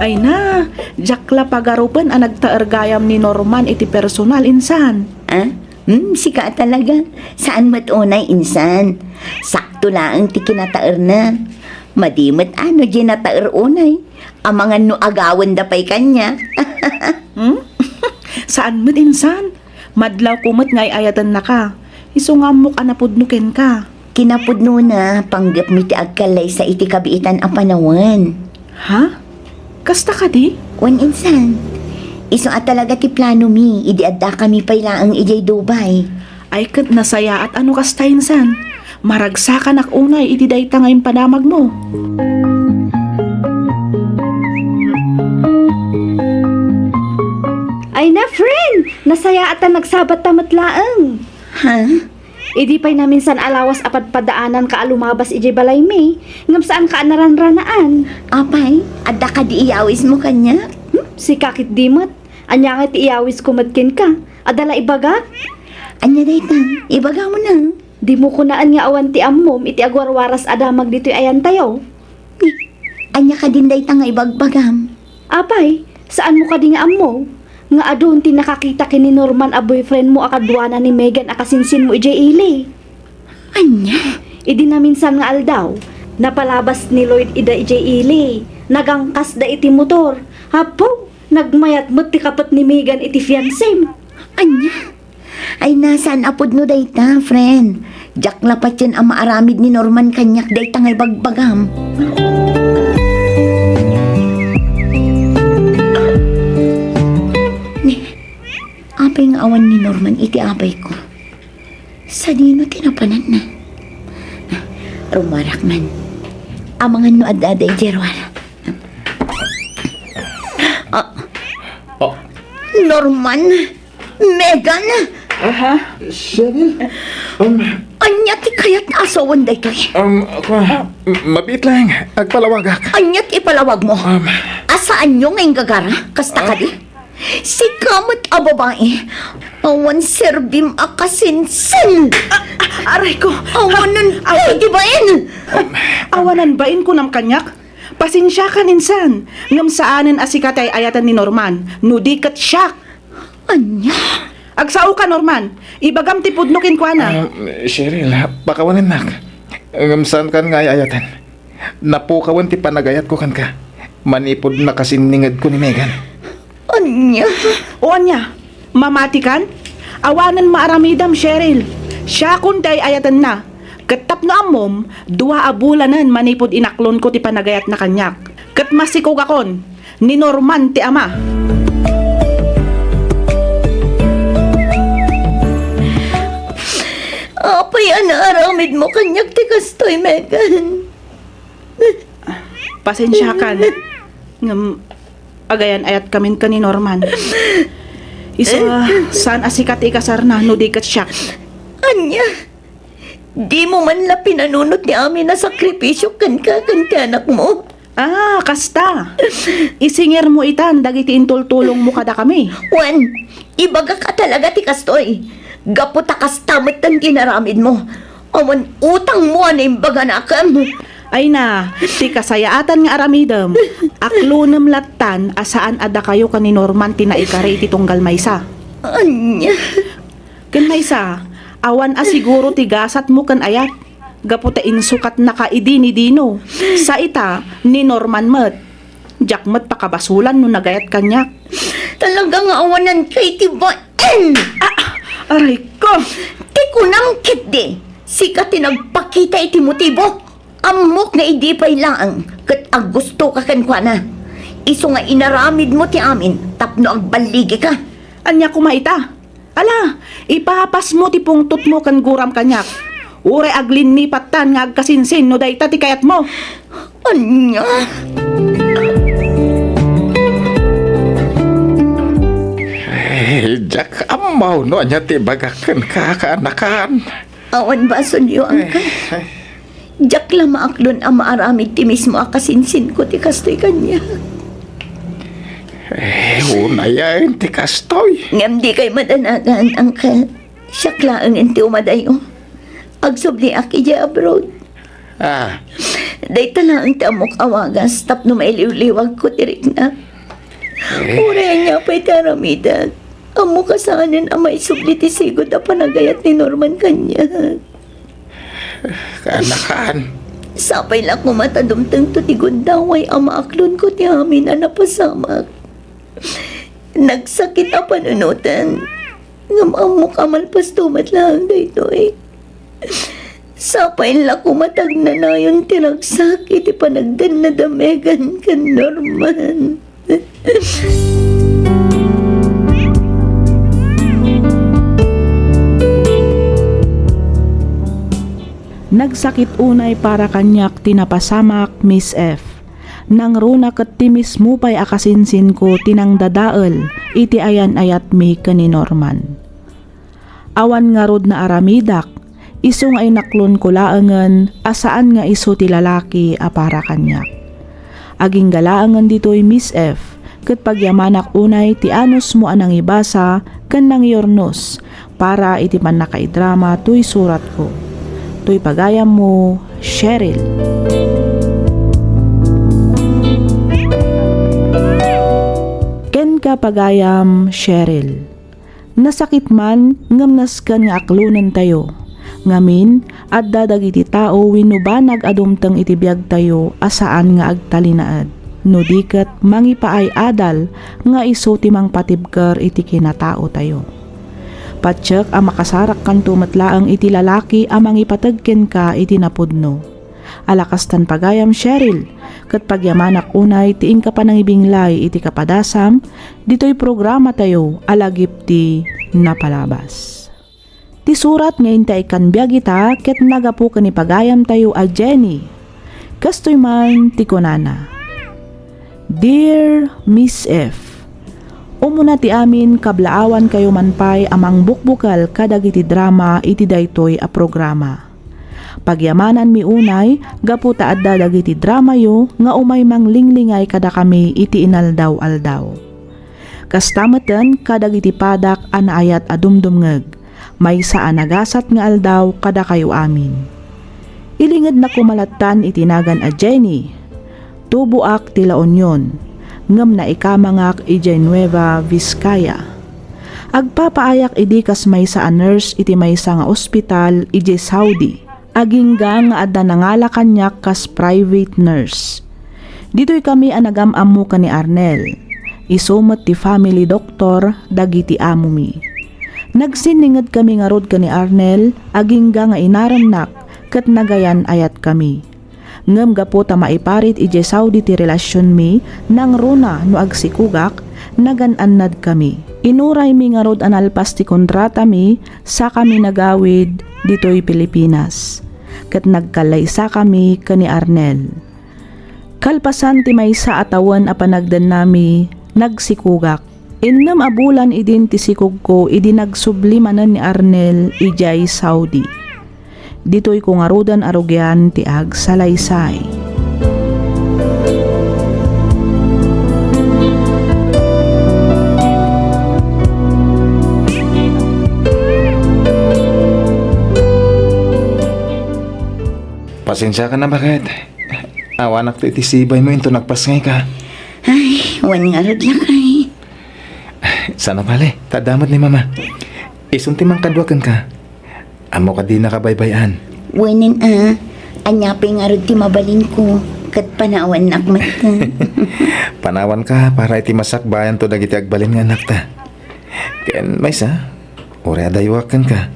Ay na, diak la pagarupen a nagtaer gayam ni Norman iti personal, insan. Ah? Hmm, sika a talaga. Saan met unay, insan. Sakto laeng ti kinataerna. Madi met a no diay nataer unay. Amangan no agawenda pay kaniak. Hmm? Saan met, insan. Madlawko met nga ay-ayatennaka. Isu nga ammok a napudno kenka. Kinapudnona, panggepmi ti agkallaysa iti kabiitan a panawen. Ha? Kasta kadi? Wen, insan. Isu a talaga ti planomi idi addakami pay laeng idiay Dubai. Ay, ket nasayaat a no kasta, insan. Maragsakanak unay iti dayta nga impadamagmo. Ay na, friend! Nasayaat a nagsabatta met laeng. Ha? Idi pay naminsan a lawas a padpadaananka a lumabas idiay balaymi, ngem saanka a naranranaan. Apay, adda kadi iyawismo kaniak? Hmm, sika ketdi met. Ania ngay ti iyawisko met kenka? Adda la ibagak? Ania dayta? Ibagamon a. Dimo kunaan nga awan ti ammom iti agwarwaras a damag ditoy ayantayo? Ania kadin dayta nga ibagbagam? Apay, saanmo kadi nga ammo nga adun ti nakakita ken ni Norman a boyfriendmo a kaduana ni Megan a kasinsinmo idiay ili? Ania? Idi naminsan nga aldaw, napalabas ni Lloyd ida idiay ili. Nagangkasda iti motor. Apo, nagmayat met ti kapet ni Megan iti fiancem. Ania? Ay, saan a pudno dayta, friend. Diak la patien a maaramid ni Norman kaniak dayta nga ibagbagam. Ni, apay nga awan ni Norman iti abayko? Sadino ti napananna? Rummuarak man. Amangan no adda-adda idiay ruara. Ah. Oh. Norman? Megan? Aha? Cheryl? Um, Ania ti kayat a sawen daytoy? Um, kua, m-, mabiit lang. Agpalawagak. Ania ti ipalawagmo? Um, A saanyo nga inggagara? Kasta Ah. kadi? Sika met a babai. Awan serbim a kasinsin. Ah, ah, aray ko. Awanan Ah, ah, pay ti bain. Awanan bain kunam kaniak? Pasensiakan insan, ngem saanen a sika ti ay-ayaten ni Norman, no di ket siak. Ania? Agsaoka, Norman. Ibagam ti pudno kenkuana. Ah, Cheryl, pakawanennak. Ngem saankan nga ay-ayaten. Napukawen ti panagayatko kenka manipud nakasinningedko ni Megan. Ania? O ania? Mamatikan? Awanen maaramidam, Cheryl. Siakon ti ay-ayatenna. Ket tapno ammom, dua a bulanen manipud inaklonko ti panagayatna kaniak. Ket masikogakon, ni Norman ti ama. Apay a naaramidmo kaniak ti kastoy, Megan? Pasensiakan. Ngem, agayan-ayatkamin ken ni Norman. Isu a, saan a sika ti ikasarna no di ket siak. Ania? Dimo man la pinanunot ti amin a sakripisio kenka ken ti anakmo? Ah, kasta. Isingirmo itan dagiti intultulongmo kadakami. Wen, ibagak a talaga ti kastoy. Gapu ta kasta metten ti inaramidmo. Awan utangmo a naimbaganakem. Ay na, ti kasayaatan nga aramidem, aklonem lattan a saan a dakayo ken ni Norman ti naikari iti tunggal maysa. Ania? Ken maysa, awan a siguro ti gasatmo ken ayat, gapu ta insukatnaka idi ni Dino. Sa ita, ni Norman met. Diak met pakabasolan no nagayat kaniak. Talaga nga awanan kay ti bain! Ah, aray ko! Ti kunam ketdi, sika ti nagpakita iti motibo. Ammok nga idi pay laeng ket aggustoka kenkuana. Isu nga inaramidmo ti amin tapno agballigika. Ania koma ita? Ala, ipapasmo ti pungtotmo ken guram kaniak. Uray aglinnipat tan nga agkasinsin no dayta ti kayatmo. Ania? Ay, diak ammo no ania ti ibagak kenka, kaanakan. Awan basolyo, angka. Ay, ay. Diak la maaklon a maaramid ti mismo a kasinsinko ti kastoy kaniak. Eh, unayen ti kastoy. Ngem dikay madanagan, angka. Siak laengen ti umadayo. Agsubliak idiay abroad. Ah. Dayta laeng ti ammok a wagas tapno mailiwliwagko ti rikna. Eh. Uray ania pay ti aramidak, ammok a saanen a maisubli ti sigud a panagayat ni Norman kaniak. Kaanakan. Sapay la koma ta dumtengto ti gundaway a maaklonko ti amin a napasamak. Nagsakit a panunoten. Ngem ammok a malpasto met laeng daytoy. Sapay la koma ta agnanayon ti ragsak iti panagdennada Megan ken Norman. Nagsakit unay para kaniak ti napasamak, Miss F. Nangruna ket ti mismo pay a kasinsinko ti nangdadael iti ayan-ayatmi ken ni Norman. Awan ngarud nga aramidak, isu nga inaklonko laengen a saan nga isu ti lalaki a para kaniak. Agingga laengen ditoy, Miss F, ket pagyamanak unay ti anusmo a nangibasa ken nangiurnos para iti pannakaidrama toy suratko. Toy pagayammo, Cheryl. Kenka, pagayam Cheryl. Nasakit man ngem nasken nga aklonentayo. Ngamin, adda dagiti tao wenno banag a dumteng iti biagtayo a saan nga agtalinaed, no di ket mangipaay-adal nga isu ti mangpatibker iti kinataotayo. Patiek a makasarakkanto met laeng iti lalaki a mangipateg kenka iti napudno. Ala kastan, pagayam Cheryl, ket pagyamanak unay ti inka panangibinglay iti kapadasam ditoy programatayo a Lagip ti Napalabas. Ti surat nga intay ikkan biag ita ket nagapu ken ni pagayamtayo a Jenny. Kastoy man ti kunana, Dear Miss F, umuna ti amin, kablaawankayo man pay a mangbukbukel kadagiti drama iti daytoy a programa. Pagyamananmi unay gapu ta adda dagiti dramayo nga umay manglinglingay kadakami iti inaldaw-aldaw. Kasta metten kadagiti padak a naayat a dumdumngeg, maysa a nagasat nga aldaw kadakayo amin. Ilingednak koma lattan iti nagan a Jenny. Tuboak ti La Union, ngem naikamangak idiay Nueva Vizcaya. Agpapaayak idi kas maysa a nurse iti maysa nga ospital idiay Saudi. Agingga nga adda nangala kaniak kas private nurse. Ditoy kami a nagam-ammo ken ni Arnel. Isu met ti family doctor dagiti amomi. Nagsinninged kami ngarud ken ni Arnel, agingga nga inaremnak ket nagayan-ayat kami. Ngem gapu ta maiparit idiay Saudi ti relasionmi, nangruna no agsikogak, nagan-annadkami. Inuraymi ngarud a nalpas ti kontratami, sakami nagawid ditoy Pilipinas. Ket nagkallaysakami ken ni Arnel. Kalpasan ti maysa a tawen a panagdennami, nagsikogak. Innem a bulan idin ti sikogko idi nagsubli manen ni Arnel idiay Saudi. Ditoyko ngaruden a rugian ti agsalaysay. Pasensiakan a, baket. Awanakto iti sibaymo inton nagpasngayka. Ay, wen ngarud, lakay. Saan a bale, ta adda met ni Mama. Isun ti mangkadua kenka. Ammok a dinaka baybay-an. Wenen a, ania pay ngarud ti mabalinko, ket panawannak met. Panawanka para iti masakbayanto dagiti agbalin nga annakta. Ken maysa, uray adayuak kenka.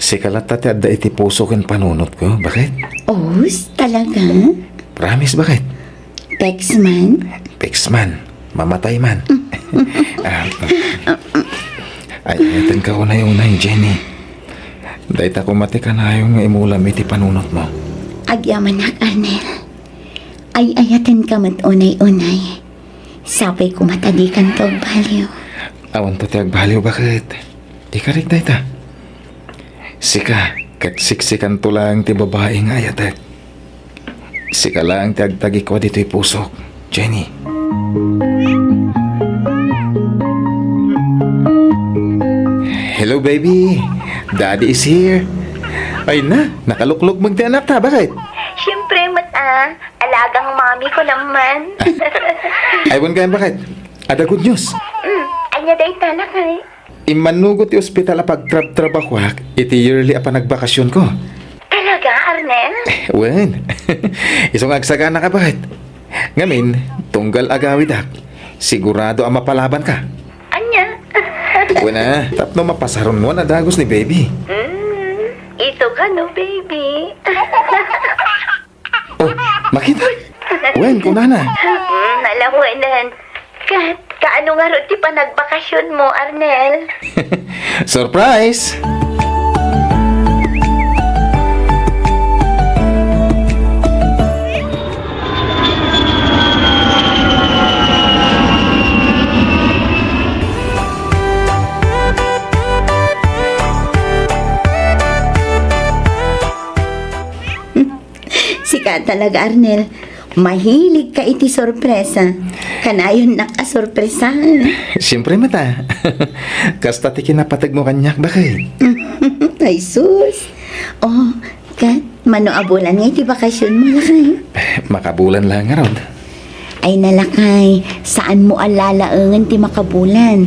Sika latta ti adda iti puso ken panunotko, baket? Os, talaga? Promise, baket? Text man? Text man. Mamatay man. Ah, ay, ayatenka unay-unay, Jenny. Dayta koma ti kanayon nga imulam iti panunotmo. Agyamanak, Arnel. Ay, ayatenka met unay-unay. Sapay koma ta dikanto agbaliw. Awanto ti agbaliw, baket? Ikarik dayta. Sika, ket siksikanto laeng ti babai nga ayatek. Sika laeng ti agtagikua ditoy pusok, Jenny. Hello, baby. Daddy is here. Ay na, nakaluklok met ti anakta, baket? Siyempre met a, alagang mami ko naman. Ay, wen gayam, baket? Adda good news. Mm, ania dayta, lakay? Immannugot ti ospital a pagtrabtrabahuak iti yearly a panagbakasionko. Talaga, Arnel? Wen. Isu nga agsaganaka, baket? Ngamin, tunggal agawidak, sigurado a mapalabanka. Ania? Wen a, tapno mapasarunoan a dagus ni baby. Mm, isu kano, baby? Oh, makita? Wen, kunana. Mm, nalawenan. Kat, kaano ngarud ti panagbakasionmo, Arnel? Surprise! A, talaga, Arnel, mahilig ka iti sorpresa. Kanayon nak a sorpresaen. Siyempre, mata. Kasta ti kinapateg mo kaniak, bakit? Ay, sus. Oh, ket, mano a bulan nga iti bakasyon mo, lakay? Makabulan lang ngarud. Ay, nalakay, saan mo a lalaengen ti makabulan.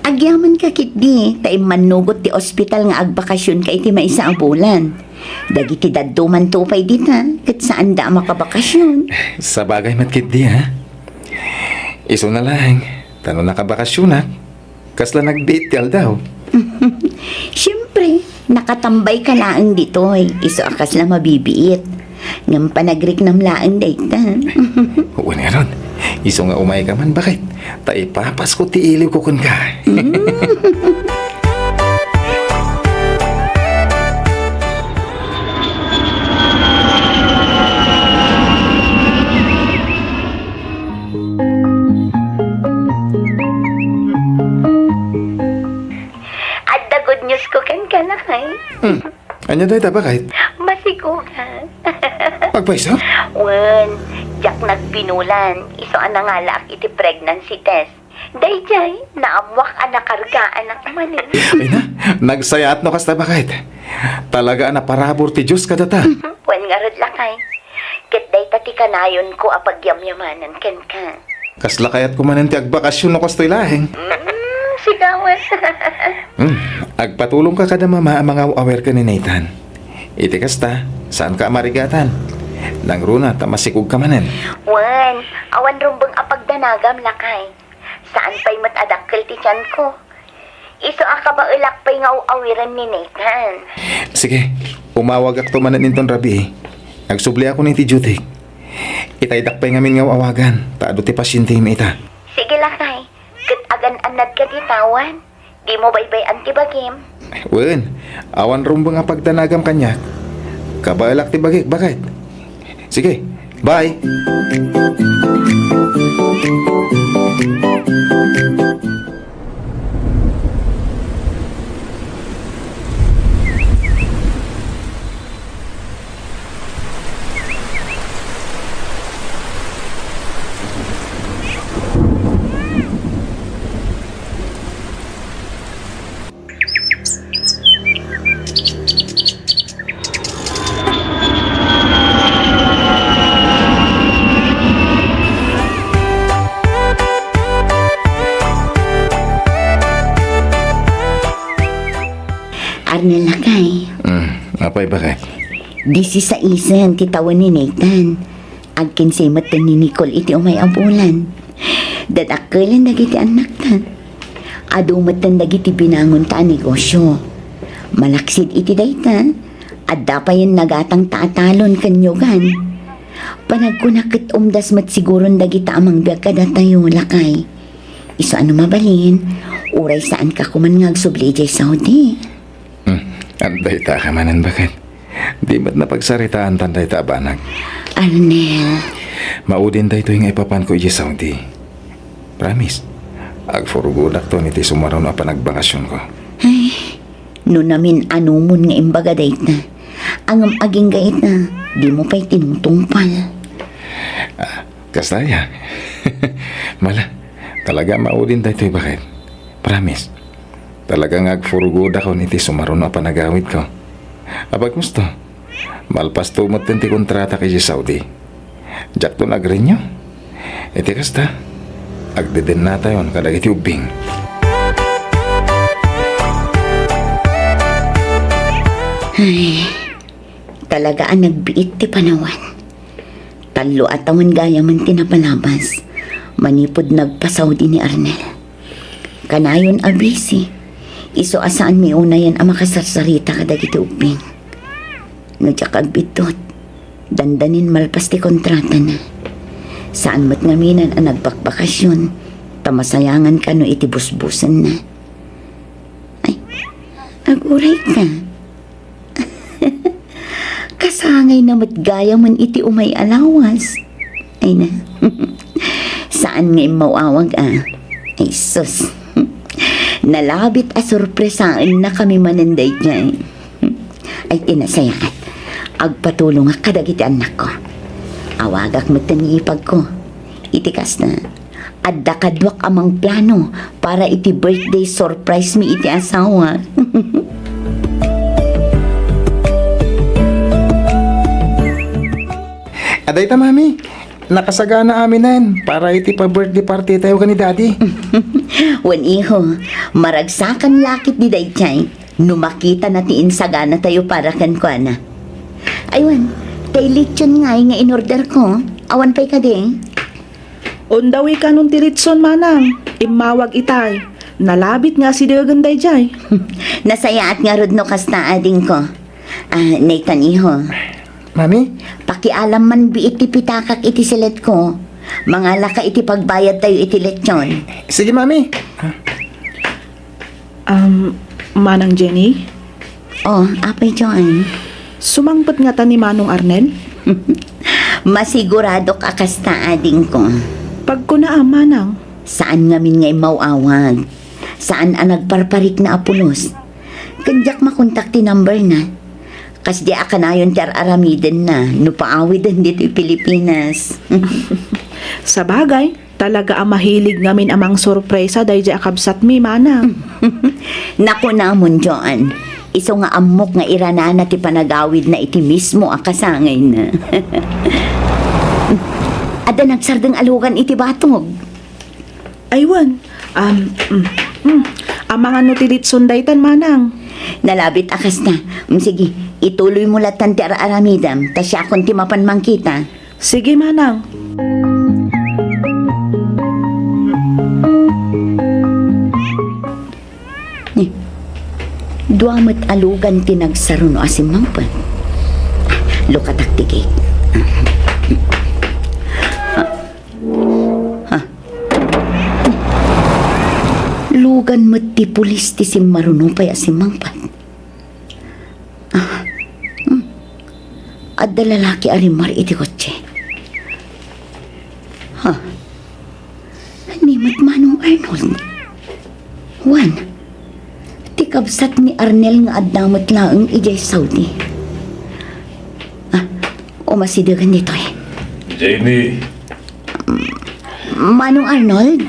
Agyaman ka ketdi, ta immannugot ti ospital nga agbakasyon ka iti maysa a bulan. Dagiti daddumanto pay dita, ket saanda a makabakasyon. Sabagay met ketdi, ha? Isuna laeng, ta no nakabakasyonak, kasla nagbiit ti aldaw. Siyempre, nakatambay ka laeng ditoy, isu a kasla mabibiit. Ngem panagriknam laeng dayta. Wen ngarud, isu nga umay ka man, bakit? Ta ipapasko ti iliwko kenka. Mm. Adda good news ko kenka, lakay. Hmm. Ania dayta, bakit? Masikugan. Agpayso? Wen, diak nagbinulan. Isu a nangalaak iti pregnancy test. Daydiay, naammuak a nakargaanak manen. Ay na, nagsayaat no kasta, bakit? Talaga a naparabur ti Dios kadata. Wen ngarud, lakay. Ket dayta ti kanayonko a pagyamyamanan kenka. Kasla kayatko manen ti agbakasyon no kastoy laeng. Mm, sika met. Hmm, agpatulongka kada mama a mangaw-awir ken ni Nathan. Iti kasta, saanka a marigatan. Nangruna ta masikogka manen. Wen, awan rumbeng a pagdanagam, lakay. Saan pay met a dakkel ti tianko. Isu a kabaelak pay nga aw-awiren ni Nathan. Sige, umawagakto manen inton rabii. Agsubliakon iti duty. Itaydak pay ngamin nga aw-awagan, ta adu ti pasientemi ita. Sige, lakay. Ket agan-annadka ditawan. Dimo baybay-an ti bagim. Wen, awan rumbeng a pagdanagam kaniak. Kabaelak ti bagik, bakit? Sige, bye! Arnel, lakay. Mm, apay, bakit? Disisaisen ti tawen ni Nathan. Agkinsay metten ni Nicole iti umay a bulan. Dadakkelen dagiti annakta. Adu metten dagiti binangonta a negosio. Malaksid iti dayta, adda payen nagatangta a talon ken niogan. Panagkunak ket umdas met siguron dagita a mangbiag kadatayo, lakay. Isu a no mabalin, uray saanka koman nga agsubli idiay Saudi. Hmm, adda ita ka manen, bakit? Di met napagsaritaantan dayta a banag. Arnel. Maudin daytoy nga ipapanko idiay Saudi. Promise. Agfurgodakton iti sumaruno a panagbakasionko. Ay, no namin-anumon nga imbaga dayta. Ngem agingga ita, dimo pay tinungtungpal. Ah, kasta aya. Mala, talaga maudin daytoy, bakit? Promise. Talaga nga agfurgodakon iti sumaruno a panagawidko. Apay kosto, malpasto metten ti kontratak idiay Saudi. Diakton agrenew. Iti kasta, agdedennatayon kadagiti ubbing. Ay, talaga a nagbiit ti panawen. Tallo a tawen gayamen ti napalabas, manipud nagpa-Saudi ni Arnel. Kanayon a busy, isu a saanmi unayen a makasarsarita kadagiti ubbing. No diak agbiddut, dandanin malpas ti kontratana. Saan met ngaminen a nagbakbakasyon, ta masayangan kano iti busbusenna. Ay, agurayka. Kasangayna met gayamen iti umay a lawas. Ay na. Saan nga immaw-awag a. Ay sus. Nalabit a sorpresaennakami manen daydiay. Ay, ti nasayaat. Agpatulongak kadagiti annakko. Awagak metten ni ipagko. Iti kasta, adda kaduak a mangplano para iti birthday surprise mi iti asawa. Adayta, Mami. Nakasagana aminen para iti pa-birthday party tayo ken ni Daddy. Wen, iho, maragsakan lakit di daydiay no makitana ti insaganatayo para kenkuana. Aywan, tay lechon ngay nga in-order ko. Awan pay kadi? Undawi kanon ti lechon, manang. Immawag itay. Nalabit nga asidegen daydiay. Nasayaat ngarud no kasta, adingko. Ah, Nathan, iho. Mami? Pakialam man bi iti pitakak iti siletko. Mangalaka iti pagbayadtayo iti lechon. Sige, Mami. Um, Manang Jenny? Oh, Apay John. Sumangpet ngata ni Manong Arnel? Masiguradok a kasta, adingko. Pagkuna a, Manang. Saan ngamin nga immaw-awag. Saan a nagparparikna a pulos. Ken diak makontak ti number na. Kasdi a kanayon ti ar-aramidenna no paawiden ditoy Pilipinas. Sabagay, talaga a mahilig ngamin a mangsorpresa daydiay a kabsatmi, manang. Nakunamon, Joan. Isu nga ammok nga iranana ti panagawidna iti mismo a kasangayna. Adda nagsardeng a lugan iti batog. Aywan. Um, mm, mm. Amangan no ti litson daytan, manang. Nalabit a kasta. Mm, sige, ituloymo lattan ti ar-aramidem, ta siakon ti mapan mangkita. Sige, manang. Ni, dua met a lugan ti nagsaruno a simmangpet. Lukatak ti gate. Ah, ah. Lugan met ti pulis ti simmaruno pay a simmangpet. Ah, hmm. Adda lalaki a rimmar iti kotse. Ha? Ni met Manong Arnold. Wen, ti kabsat ni Arnel nga adda met laeng idiay Saudi. Ah, umasidegen ditoy. Jenny. Manong Arnold?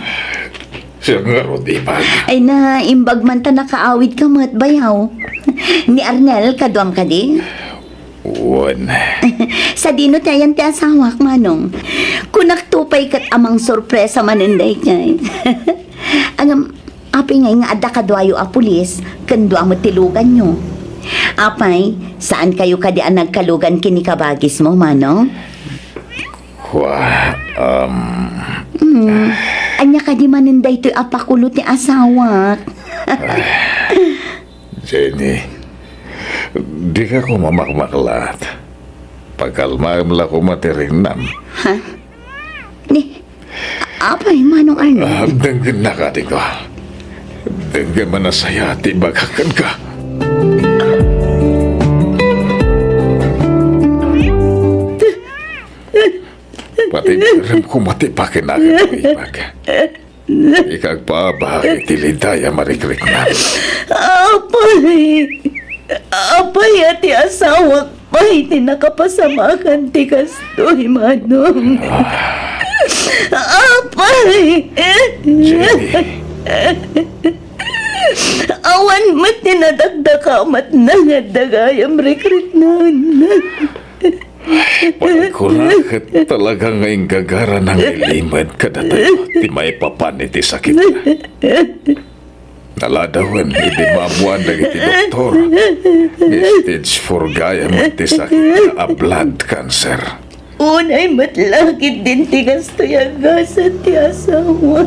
Siak ngarud, ipag. Ay, naimbag man ta nakaawidka met, bayaw. Ni Arnel, kaduam kadi? Wen. Sadino ti ayan ti asawak, Manong? Kunakto pay ket a mangsorpresa manen daydiay. Ngem, apay ngay nga adda kaduayo a pulis, ken dua met ti luganyo? Apay, saankayo kadi a nagkalugan ken ni kabagismo, Manong? Kua, um, Hmm, ania kadi manen daytoy a pakulo ti asawak? Jenny, dika koma makmaklat. Pakalmaem la koma ti ringnam. Ha? Ni, apay, Manong Arnold? Ah, denggennaka, adingko. Denggem a nasayaat ti ibagak kenka. Pati barem koma ti pakinakem, ipag. Ika agpaabak iti liday a marikriknam. Apay! Apay a ti asawak pay ti nakapasamakan ti kastoy, Manong? Apay! Jenny. Awan met ti nadakdakamatna nga adda gayam rikriknanna. Pagkuna ket talaga nga inggagarana nga ilimed kadatayo ti maipapan iti sakitna. Naladawen idi maamuan dagiti doktor nga stage four gayam ti sakitna a blood cancer. Unay met la ketdin ti kastoy a gasat ti asawa.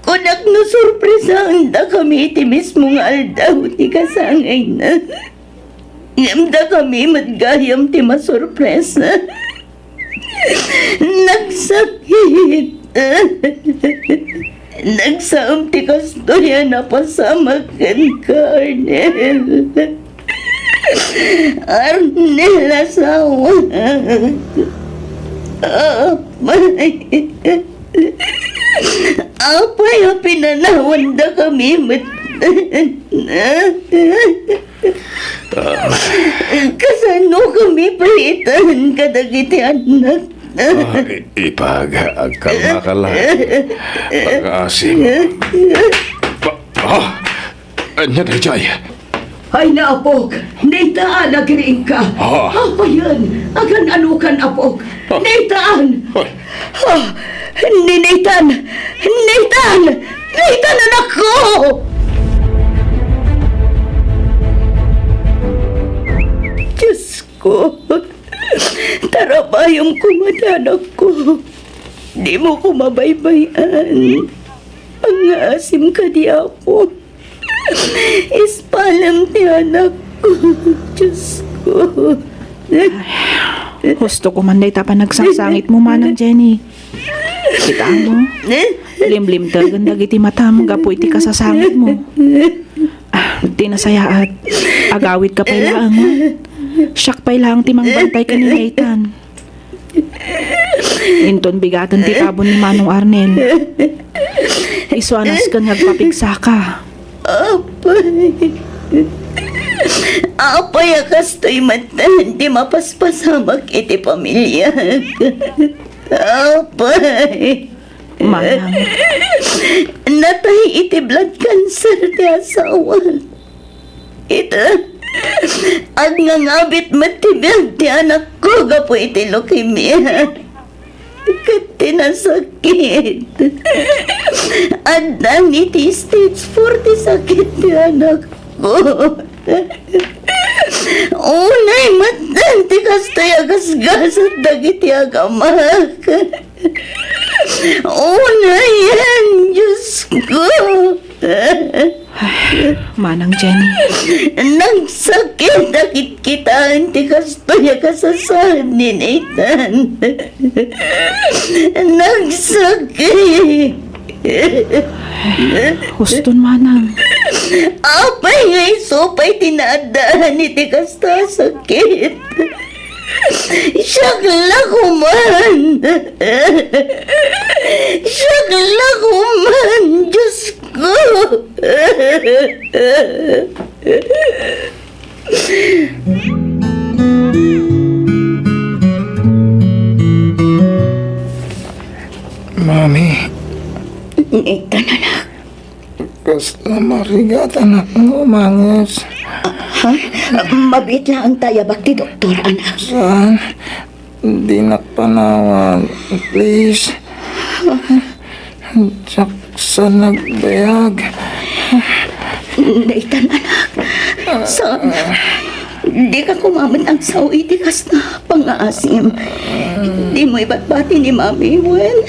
Kunak no sorpresaendakami iti mismo nga aldaw ti kasangayna. Ngem dakami met gayam ti masorpresa. Nagsakit. Nagsaem ti kastoy a napasamak kenka, Arnel. Arnel, asawa. Apay. Apay a pinanawandakami met Kasano kami pay ita kadagiti annak? Ah, i-, ipag, agkalmaka la. Pangaasim. Pa-, ah! Ania daydiay? Ay, naapok! Naitan, agriingka! Ah. Apayen! Agan-anokan, apok! Ah. Naitan! Ay. Ah, ni Nathan! Nathan! Nathan, anakko! Diyos ko, tarabayom koma ti anakko. Dimo koma baybay-an. Pangngaasim kadi, Apo. Ispalem ti anakko, Diyos ko. Husto ko man dayta panagsangsangitmo, Manang Jenny. Kitaem, limlimtegen dagiti matam gapu iti kasasangitmo. Ah, ti nasayaat, agawidka pay laeng. Siak pay laeng ti mangbantay ken ni Nathan. Inton bigaten ti tabon ni Manong Arnel, isu a nasken nga agpapigsaka. Apay. Apay a kastoy met ti mapaspasamak iti pamiliak. Apay. Manang. Natay iti blood cancer ti asawa. Ita, agnangabit met ti biag ti anakko gapu iti leukemia. Ket ti nasakit, addan iti stage four ti sakit ti anakko. Unay met ti kastoy a gasgasat dagiti agamak. Unayen, Diyos ko. Manang Jenny. Nagsakit a kitkitaen ti kastoy a kasasaad ni Nathan. Nagsakit. Huston, Manang. Apay nga isu pay ti naaddaan iti kasta a sakit? Siak la koman! Siak la koman, Diyos ko! Mami. Nathan, anak. Kasla marigatan nga umanges. Ha? Mabiit laeng ta ayabak ti doktor, anak. Saan? Dinak panawag. Please. Diak saan agbayag. Nathan, anak. Saan? Dika koma met agsao iti kasta a pangngaasim. Dimo ibatbati ni Mami wen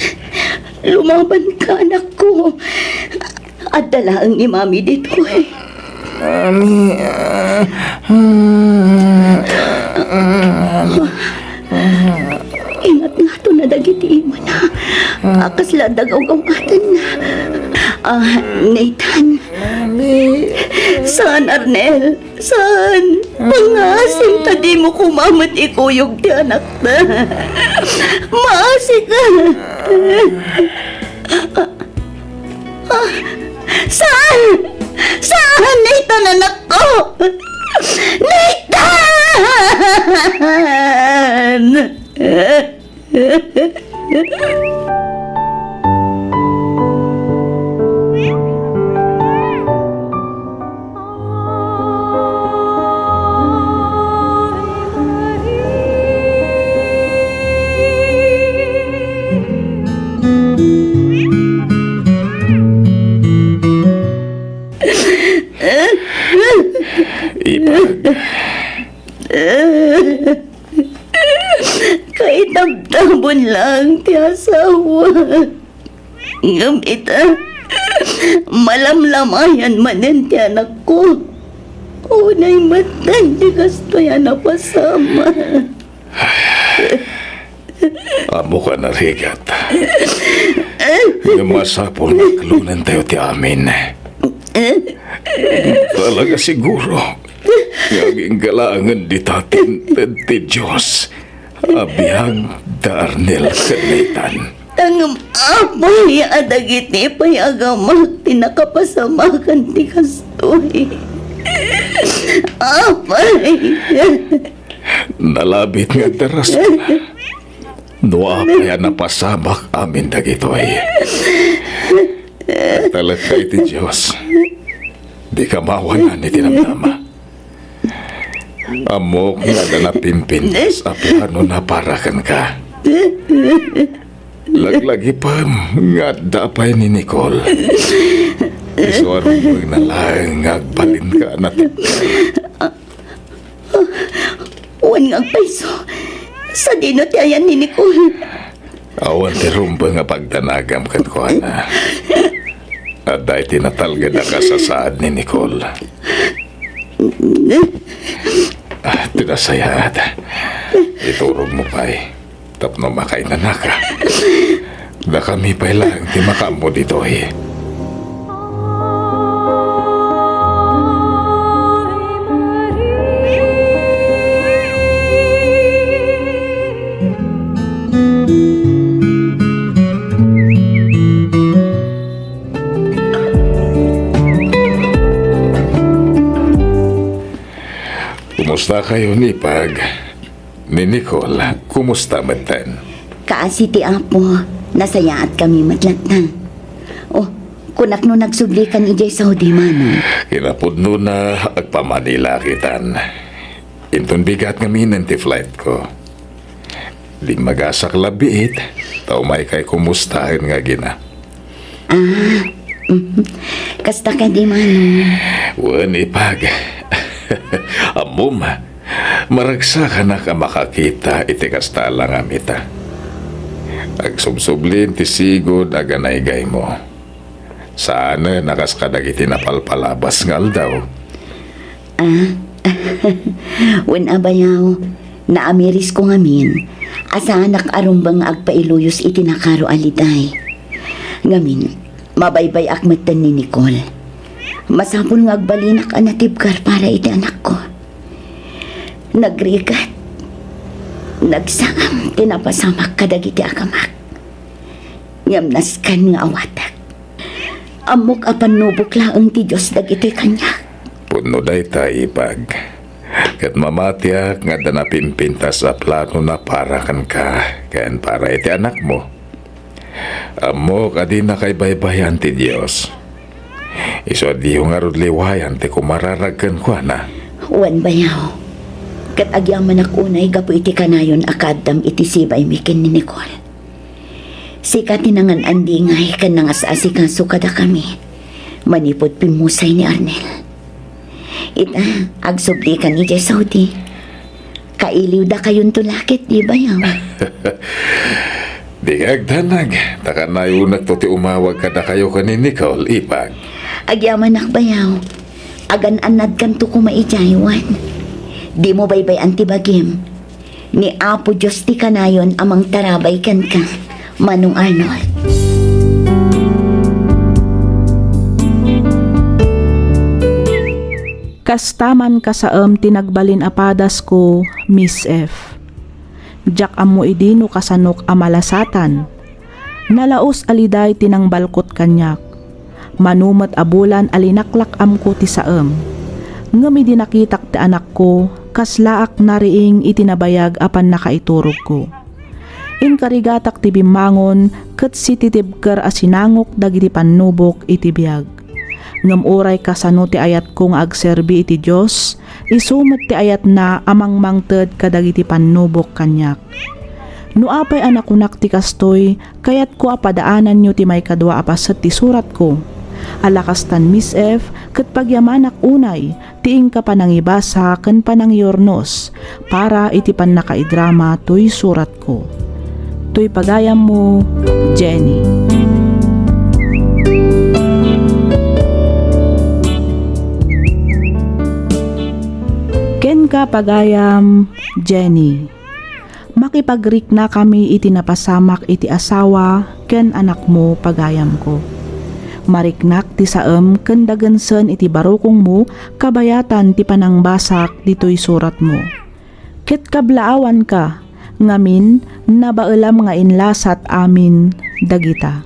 lumabanka, anakko. Adda laeng ni Mami ditoy. Mami, ah, Ingatngaton dagiti imana a kasla adda gawgawatenna. Ah, Nathan. Mami. Saan, Arnel? Saan? Pangngaasim ta dimo koma met ikuyog ti anakta. Maasika. Ah, saan? Saan, Nathan, anakko? Nathan! Ipag. Kaitabtabon laeng ti asawa. Ngem ita, malamlamayan manen ti anakko. Unay metten ti kastoy a napasamak. Ammok a narigat. Ngem masapul nga aklonentayo ti amin. Talaga siguro nga agingga laengen dita ti inted ti Dios a biag da Arnel ken Nathan. Ta Ngem apay a dagiti pay a gamak ti nakapasamakan ti kastoy. Apay. Nalabit nga adda rason. No apay a napasamak amin dagitoy. Agtalekka iti Dios. Dika maawanan iti namnama. Ammok nga adda napimpintas a planona para kenka. Laglagipem nga adda pay ni Nicole. Isu a rumbengna laeng nga agbalinka a natibker. Wen nga agpayso. Sadino ti ayan ni Nicole? Awan ti rumbeng a pagdanagam kenkuana. Adda iti natalged a kasasaad ni Nicole. Ah, ti nasayaat. Iturogmo pay tapno makainanaka. Dakami pay laeng ti makaammo ditoy. Kumusta kayo, Ipag? Ni Nicole, kumusta metten? Kaasi ti Apo, nasayaat kami met latta. Oh, kunak no nagsublikan idiay Saudi, Manong. Kinapudnona, agpamanila kitan. Inton bigat ngamin ti flight ko. Dimmagasak la biit, ta umaykay kumustaen nga agina. Ah, mhm. Kasta kadi, Manong? Wen, Ipag. Ammom, maragsakanak a makakita iti kasta a langamita. Agsubsublin ti sigud a ganaygaymo. Saanen a kas kadagiti napalpalabas nga aldaw. Ah, wen a bayaw, naamirisko ngamin a saanak a rumbeng nga agpailuyos iti nakaro a liday. Ngamin, mabaybay-ak metten ni Nicole. Masapul nga agbalinak a natibker para iti anakko. Nagrigat, nagsaam ti napasamak kadagiti agamak. Ngem nasken nga awatek. Ammok a pannubok laeng ti Dios dagitoy kaniak. Pudno dayta, Ipag. Ket mamatiak nga adda napimpintas a planona para kenka ken para iti anakmo. Ammok a dinaka ibaybayan ti Dios. Isu a diyo ngarud liwayan ti kumararag kenkuana. Wen, bayaw. Ket agyamanak unay gapu iti kanayon a kaaddam iti sibaymi ken ni Nicole. Sika ti nangan-andingay ken nangas-asikaso kadakami manipud pimmusay ni Arnel. Ita, agsublikan idiay Saudi. Kailiwdakayonto la ket, di bayaw? Dika agdanag, ta kanayonekto ti umawag kadakayo ken ni Nicole, Ipag. Agyamanak, bayaw. Agan-annadkanto koma idiay, wen. Dimo baybay-an ti bagim. Ni Apo Dios ti kanayon a mangtarabay kenka, Manong Arnold. Kasta man kasaem ti nagbalin a padasko, Miss F. Diak ammo idi no kasanok a malasatan. Nalaus a liday ti nangbalkot kaniak. Mano met a bulan a linaklak-amko ti saem. Ngem idi nakitak ti anakko, kaslaak nariing iti nabayag a pannakaiturogko. Inkarigatak ti bimmangon ket sititibker a sinangok dagiti pannubok iti biag. Ngem uray kasano ti ayatko nga agserbi iti Dios, isu met ti ayatna a mangmangted kadagiti pannubok kaniak. No apay a nakunak ti kastoy, kayatko a padaananyo ti maikadua a paset ti suratko. Ala kastan, Miss F, ket pagyamanak unay ti inka panangibasa ken panangiurnos para iti pannakaidrama toy suratko. Toy pagayammo, Jenny. Kenka pagayam, Jenny. Makipagriknakami iti napasamak iti asawa ken anakmo, pagayamko. Mariknak ti saem ken dagensen iti barukongmo kabayatan ti panangbasak ditoy suratmo. Ket kablaawanka, Ngamin, nabaelam nga inlasat amin dagita.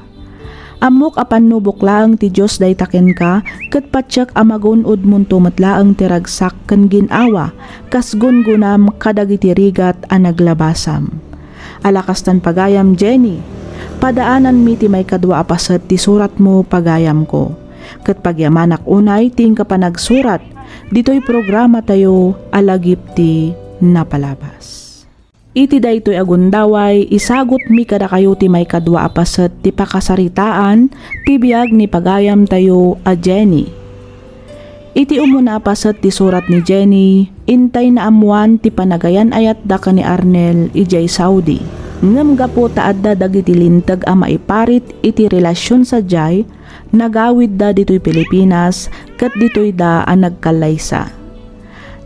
Ammok a pannubok laeng ti Dios dayta kenka, ket patiek a magun-odmonto met laeng ti ragsak ken gin-awa, kas gungonam kadagiti rigat a naglabasam. Ala kastan pagayam, Jenny, padaananmi ti maikadua a paset ti suratmo, pagayamko. Ket pagyamanak unay ti inka panagsurat ditoy programatayo a Lagip ti Napalabas. Iti daytoy a gundaway, isagutmi kadakayo ti maikadua a paset ti pakasaritaan ti biag ni pagayamtayo a Jenny. Iti umuna a paset ti surat ni Jenny, intay naammoan ti panagayan-ayatda ken ni Arnel idiay Saudi. Ngem gapu ta adda dagiti linteg a maiparit iti relasion sadiay, nagawidda ditoy Pilipinas ket ditoyda a nagkallaysa.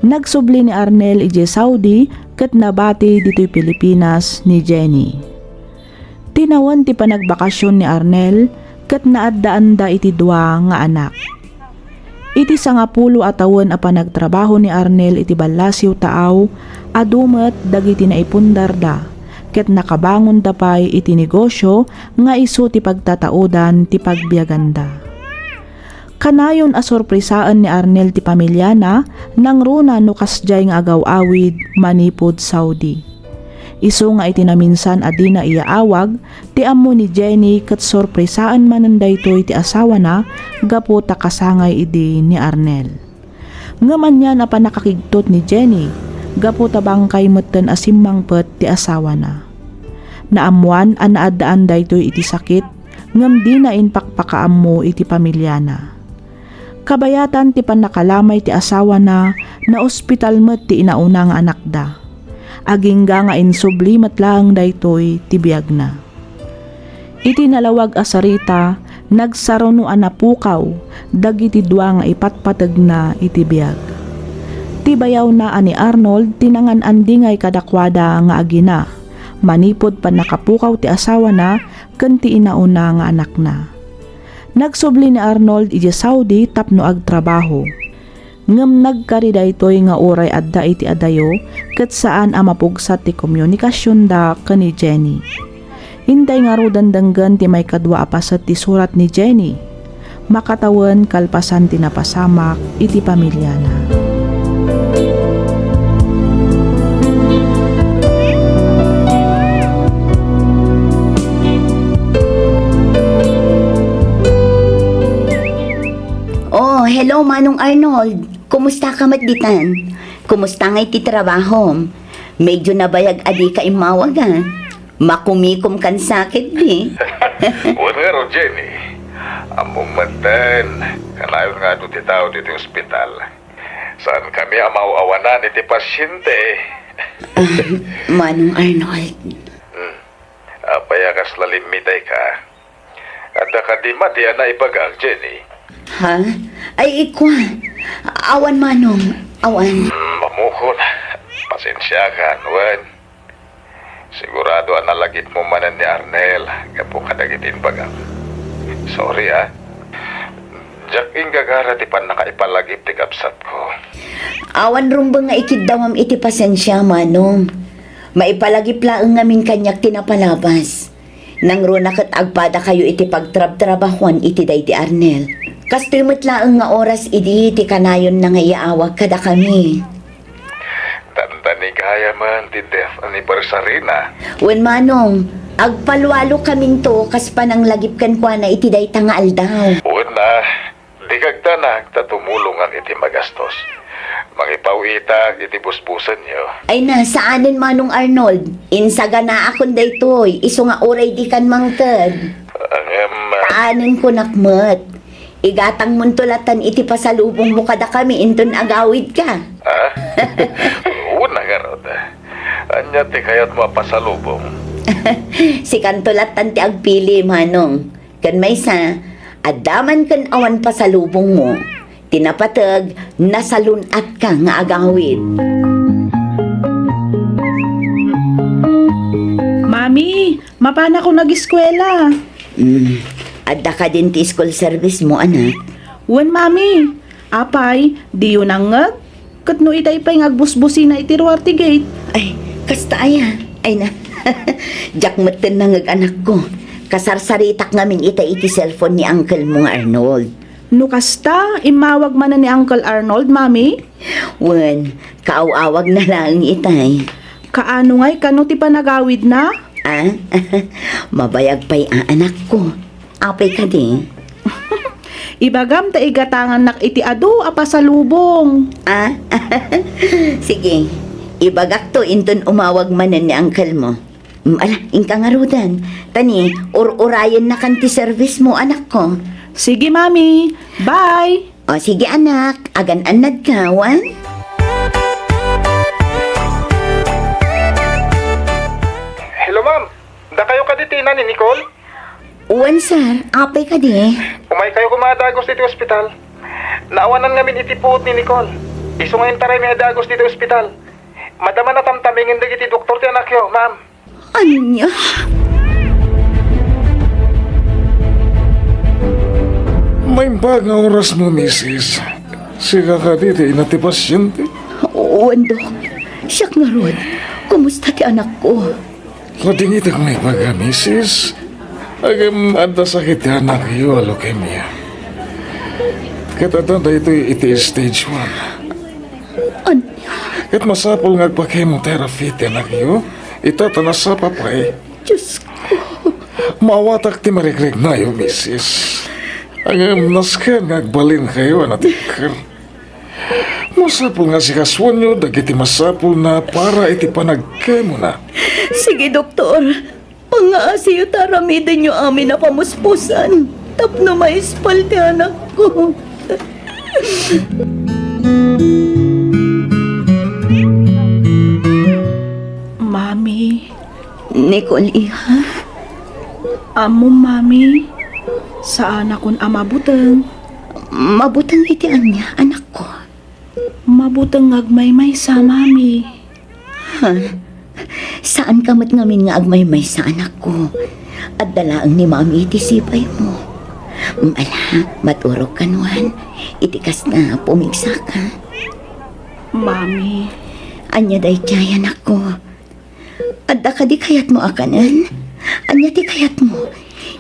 Nagsubli ni Arnel idiay Saudi ket nabati ditoy Pilipinas ni Jenny. Tinawen ti panagbakasion ni Arnel ket naaddaanda iti dua nga anak. Iti sangapulo a tawen a panagtrabaho ni Arnel iti ballasiw taaw, adu met dagiti naipundarda, ket nakabangonda pay iti negosio nga isu ti pagtataodan ti pagbiaganda. Kanayon a sorpresaen ni Arnel ti pamiliana, nangruna no kasdiay nga agaw-awid manipud Saudi. Isu nga iti naminsan a dina iyaawag, ti ammo ni Jenny ket sorpresaen manen daytoy ti asawana gapu ta kasangay idi ni Arnel. Ngem anian a pannakakigtot ni Jenny gapu ta bangkay metten a simmangpet ti asawana. Naammoan a naaddaan daytoy iti sakit, ngem dina impakpakaammo iti pamiliana. Kabayatan ti pannakalamay ti asawana, naospital met ti inauna nga anakda. Agingga nga insubli met laeng daytoy ti biagna. Iti nalawag a sarita, nagsaruno a napukaw dagiti dua nga ipatpategna iti biag. Ti bayawna a ni Arnold ti nangan-andingay kadakuada nga agina, manipud pannakapukaw ti asawana ken ti inauna nga anakna. Nagsubli ni Arnold idiay Saudi tapno agtrabaho. Ngem nagkari daytoy nga uray adda iti adayo, ket saan a mapugsat ti komunikasionda ken ni Jenny. Intay ngaruden denggen ti maikadua a paset ti surat ni Jenny. Makatawen kalpasan ti napasamak iti pamiliana. Oh, hello, Manong Arnold. Kumusta ka met ditan? Kumusta ngay ti trabahom? Medyo nabayag a dika immawag, a. Makumikom kan sakit, di? Wen ngarud, Jenny. Ammom metten, kanayon nga adu ti tao ditoy ospital. Saankami a maaw-awanan iti pasiente. Ah, Manong Arnold. Hmm. Apay a kasla limmitayka? Adda kadi madi a naibagak, Jenny? Ha? Ay, ikua. Awan, Manong. Awan. Hmm, mamukon. Pasensiakan, wen. Sigurado a nalagipmo manen ni Arnel gapu kadagiti imbagam. Sorry, a. Diak inggagara ti pannakaipalagip ti kabsatko. Awan rumbeng nga ikiddawam iti pasensia, Manong. Maipalagip laeng ngamin kaniak ti napalabas. Nangruna ket agpadakayo iti pagtrabtrabahuan iti daydi Arnel. Kastoy met laeng nga oras idi ti kanayonna nga iyaawag kadakami. Dandani gayam ti death anniversary-na. Wen, Manong, agpalualokaminto kas pananglagip kenkuana iti dayta nga aldaw. Wen a, di kagdanag ta tumulongak iti magastos. Mangipaw-itak iti busbusenyo. Ay na, saanen, Manong Arnold. Insaganaakon daytoy, isu nga uray dikan mangted. Ngem, saanen kunak met. Igatangmonto lattan iti pasalubongmo kadakami inton agawidka. Ha? Wen a ngarud. Ania ti kayatmo a pasalubong? Sikanto lattan ti agpili, Manong. Ken maysa, adda man ken awan pasalubongmo. Ti napateg, nasalun-atka nga agawid. Mami, mapanakon ageskuela. Mm, adda kadin ti school service mo, anak? Wen, Mami. Apay, diyo nangngeg? Ket no itay pay nga agbusbusina iti ruar ti gate? Ay, kasta aya. Ay na, diak metten nangngeg, anakko. Kasarsaritak ngamin ita iti cellphone ni uncle mo nga Arnold. No kasta, immawag manen ni Uncle Arnold, Mami? Wen, kaaw-awagna laeng itay. Kaano ngay kano ti panagawidna? Ah? Mabayag pay a, anakko. Apay kadi? Ibagam ta igatangannak iti adu a pasalubong. Ah? Sige, ibagakto inton umawag manen ni uncle mo. Mm, ala, inka ngaruden. Ta ni, ur-urayennakan ti service mo, anakko. Sige, Mami. Bye! O, sige, anak. Agan-annadka, wen? Hello, ma'am. Dakayo kadi ti ina ni Nicole? Wen, sir. Apay kadi? Umaykayo koma a dagos iti ospital. Naawanan ngamin iti puot ni Nicole. Isu nga intaraymi a dagos ditoy ospital. Madama a tamtamingen dagiti doktor ti anakyo, ma'am. Ania? Maimbag nga orasmo, misis. Sika kadi ti ina ti pasiente? Wen, Dok. Siak ngarud. Kumusta ti anakko? Madingitak nga ibaga, misis. Ngem adda sakit ti anakyo a leukemia. Ket adda daytoy iti stage one. Ania? Ket masapul nga agpa-chemotherapy ti anakyo. Ita ta nasapa pay. Diyos ko. Maawatak ti marikriknayo, misis. Ngem nasken nga agbalinkayo a natikkel. Masapul nga sikasuenyo dagiti masapulna para iti panagkemona. Sige, doktor. Pangaasiyo ta aramidenyo amin a pamuspusan tapno maispal ti anakko. Mami. Nicole, iha? Ammom, Mami, saanakon a mabuteng. Mabuteng iti ania, anakko? Mabuteng nga agmaymaysa, Mami. Ha? Saanka met ngamin nga agmaymaysa, anakko. Adda laeng ni Mami iti sibaymo. Mm, ala, maturogka nuan. Iti kasta, pumigsaka. Mami. Ania daydiay, anakko? Adda kadi kayatmo a kanen? Ania ti kayatmo?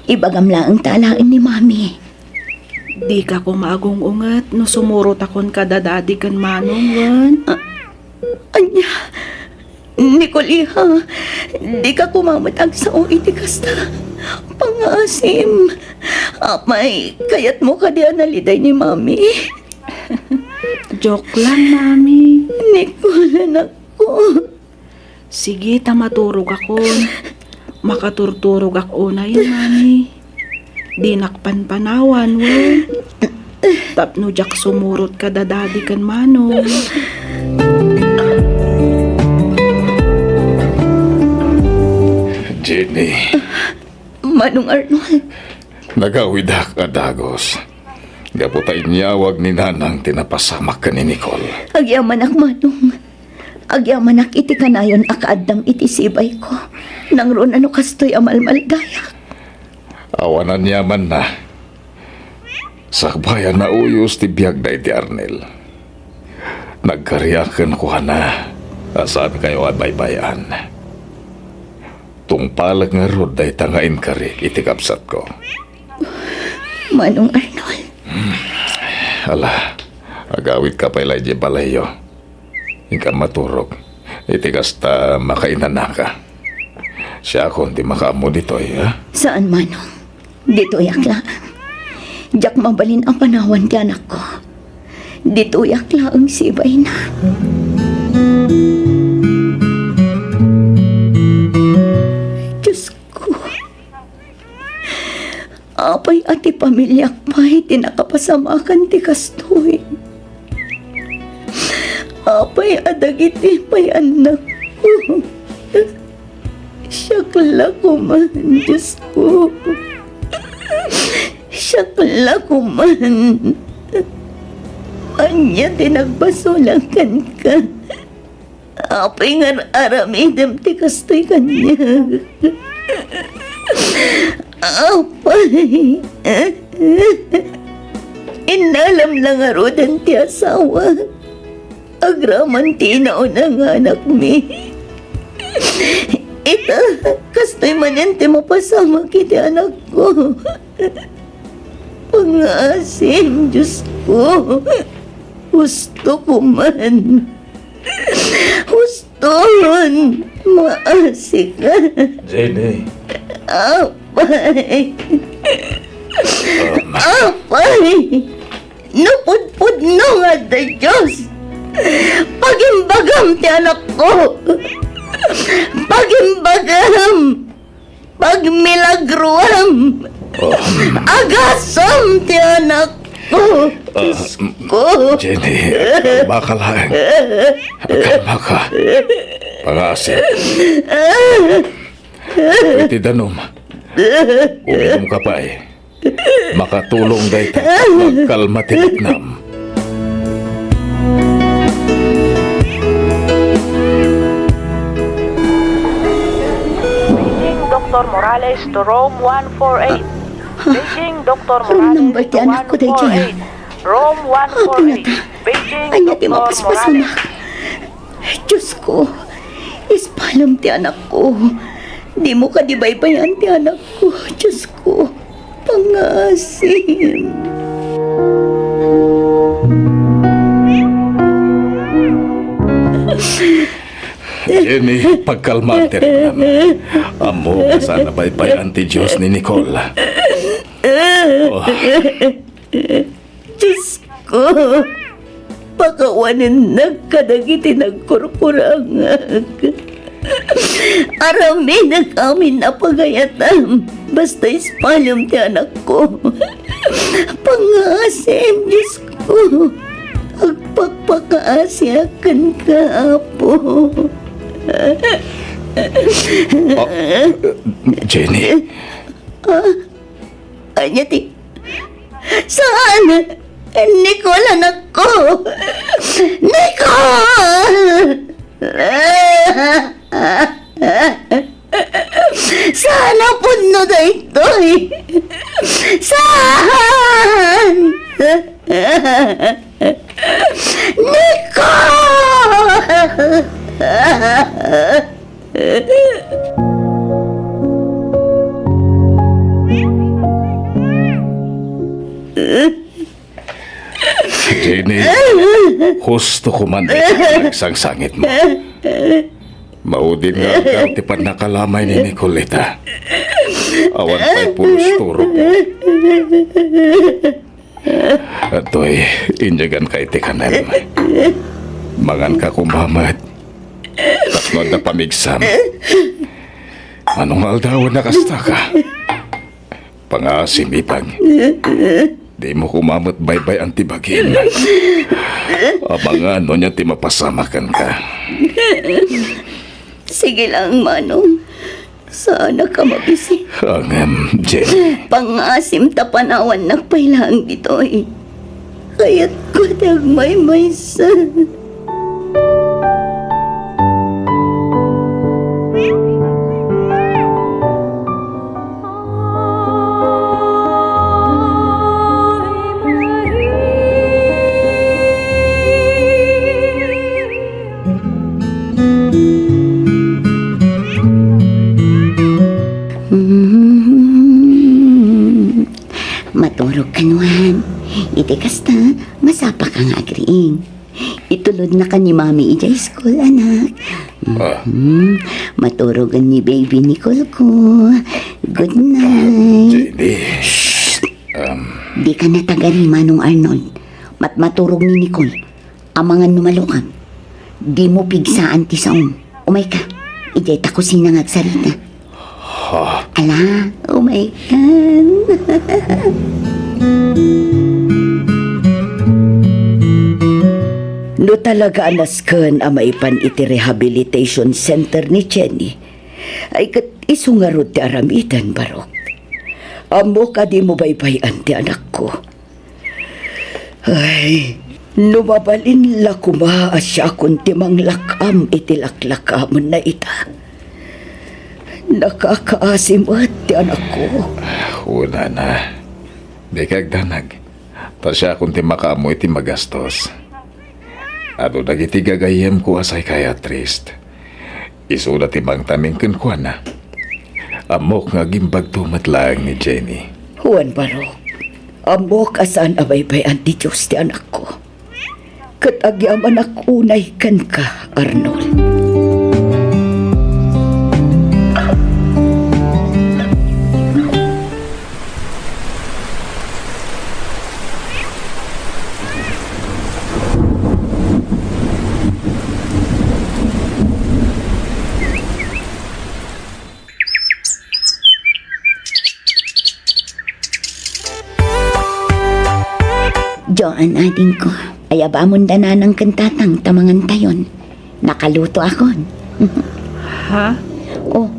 Ibagam laeng ta alaen ni Mami. Dika koma agung-unget no sumurotakon kada Dadi ken Manong, wen? A-, ania? Nicole, iha, dika koma met agsao iti kasta. Pangngaasim. Apay, kayatmo kadi a naliday ni Mami? Joke lang, Mami. Nicole, anakko. Sige ta maturogakon. Makaturturogak unay, Mami. Dinak panpanawan, wen. Tapno diak sumurot kada Dadi ken Manong. Jenny. Manong Arnold. Nagawidak a dagus. Gapu ta inyawag ni Nanang ti napasamak ken ni Nicole. Agyamanak, Manong. Agyamanak iti kanayon a kaaddam iti sibayko. Nangruna no kastoy a malmaldayak. Awan aniamanna. Sakbay a nauyos ti biagda iti Arnel. Nagkariak kenkuana a saankayo a baybay-an. Tungpalek ngarud dayta nga inkarik iti kabsatko. Manong Arnold. Ala, agawidka pay la idiay balayyo. Inka maturog. Iti kasta, makainanaka. Siakon ti makaammo ditoy, ha? Saan, Manong. Ditoyak laeng. Diak mabalin a panawan ti anakko. Ditoyak laeng sibayna. Diyos ko. Apay a ti pamiliak pay ti nakapasamakan ti kastoy? Apay a dagiti pay annakko? Siak la koman, Diyos ko. Siak la koman. Ania ti nagbasolak kenka? Apay nga ar-aramidem ti kastoy kaniak? Apay, innalam la ngaruden ti asawa agraman ti inauna nga anakmi. Ita, kastoy manen ti mapasamak iti anakko. Pangngaasim, Diosko. Hustoko man. Huston, maasika. Jenny. Apay. Um. Apay. No pudpudno nga adda Dios, pagimbagam ti anakko. Pagimbagam. Pagmilagroam. Oh. Agasam ti anakko. Ah, Diosko. Jenny, kalma ka laeng. Kalma ka. Pangngaasim. Iti danum. Uminom ka pay. Makatulong dayta. Kalma ti riknam. Paging Doktor Morales to room one four eight. Paging Doktor Morales to room number ti anakko daydiay. Room one four eight. Paging Doktor Morales. Diosko, ispalem ti anakko. Dimo kadi baybay-an ti anakko, Diosko. Pangngaasim. Jenny, pagkalma ti riknam. Ammok a saan a baybay-an ti Dios ni Nicole. Oh. Diosko, pakawanennak kadagiti nagkurkurangak. Araminek amin a pagayatam, basta ispalem ti anakko. Pangngaasim, Diosko. Agpakpakaasiak kenka, Apo. Ah, Jenny. Ah? Ania ti, saan! Nicole, anakko! Nicole! Saan a pudno daytoy? Saan? Nicole! Jenny, hustoko man dayta panagsangit mo. Maudin nga aggaw ti pannakalamay ni Nicole ita. Awan pay pulos turog. Daytoy, inyaganka iti kanem. Manganka koma met. Tapno adda pamigsam. Mano nga aldawen a kastaka? Pangngaasim, ipag. Dimo koma met baybay-an ti bagim. Amangan no ania ti mapasamak kenka. Sige lang, Manong. Saanak a mabisi. Ngem, Jenny. Pangngaasim ta panawannak pay laeng ditoy. Kayatko ti agmaymaysa. Mm. Maturog ka, Juan. Iti kasta, masapaka nga agriing. Itulodnaka ni Mami idiay school, anak. Ah. Mhm. Maturogen ni baby Nicole ko. Good night. Ah, Jenny. Shh! Um. Dika nagtagari, Manong Arnold. Matmaturog ni Nicole. Amangan no malukag, dimo pigsaan ti saom. Umayka, idiay ta kusina nga agsarita. Ha? Ala, umaykan. No talaga a nasken a maipan iti rehabilitation center ni Jenny, ay ket isu ngarud ti aramiden, Barok. Ammok a dimo baybay-an ti anakko. Ay, no mabalin la koma a siakon ti manglak-am iti laklakamenna ita. Nakakaasi met ti anakko. Kunana, dika agdanag, ta siakon ti makaammo iti magastos. Adu dagiti gagayyemko a psychiatrist. Isuna ti mangtaming kenkuana. Ammok nga agimbagto met laeng ni Jenny. Wen, Barok, ammok a saan a baybay-an ti Dios ti anakko. Ket agyamanak unay kenka, Arnold. Joan, adingko, ayabamon da nanang ken tatang ta mangantayon. Nakalutoakon. Ha? Oh,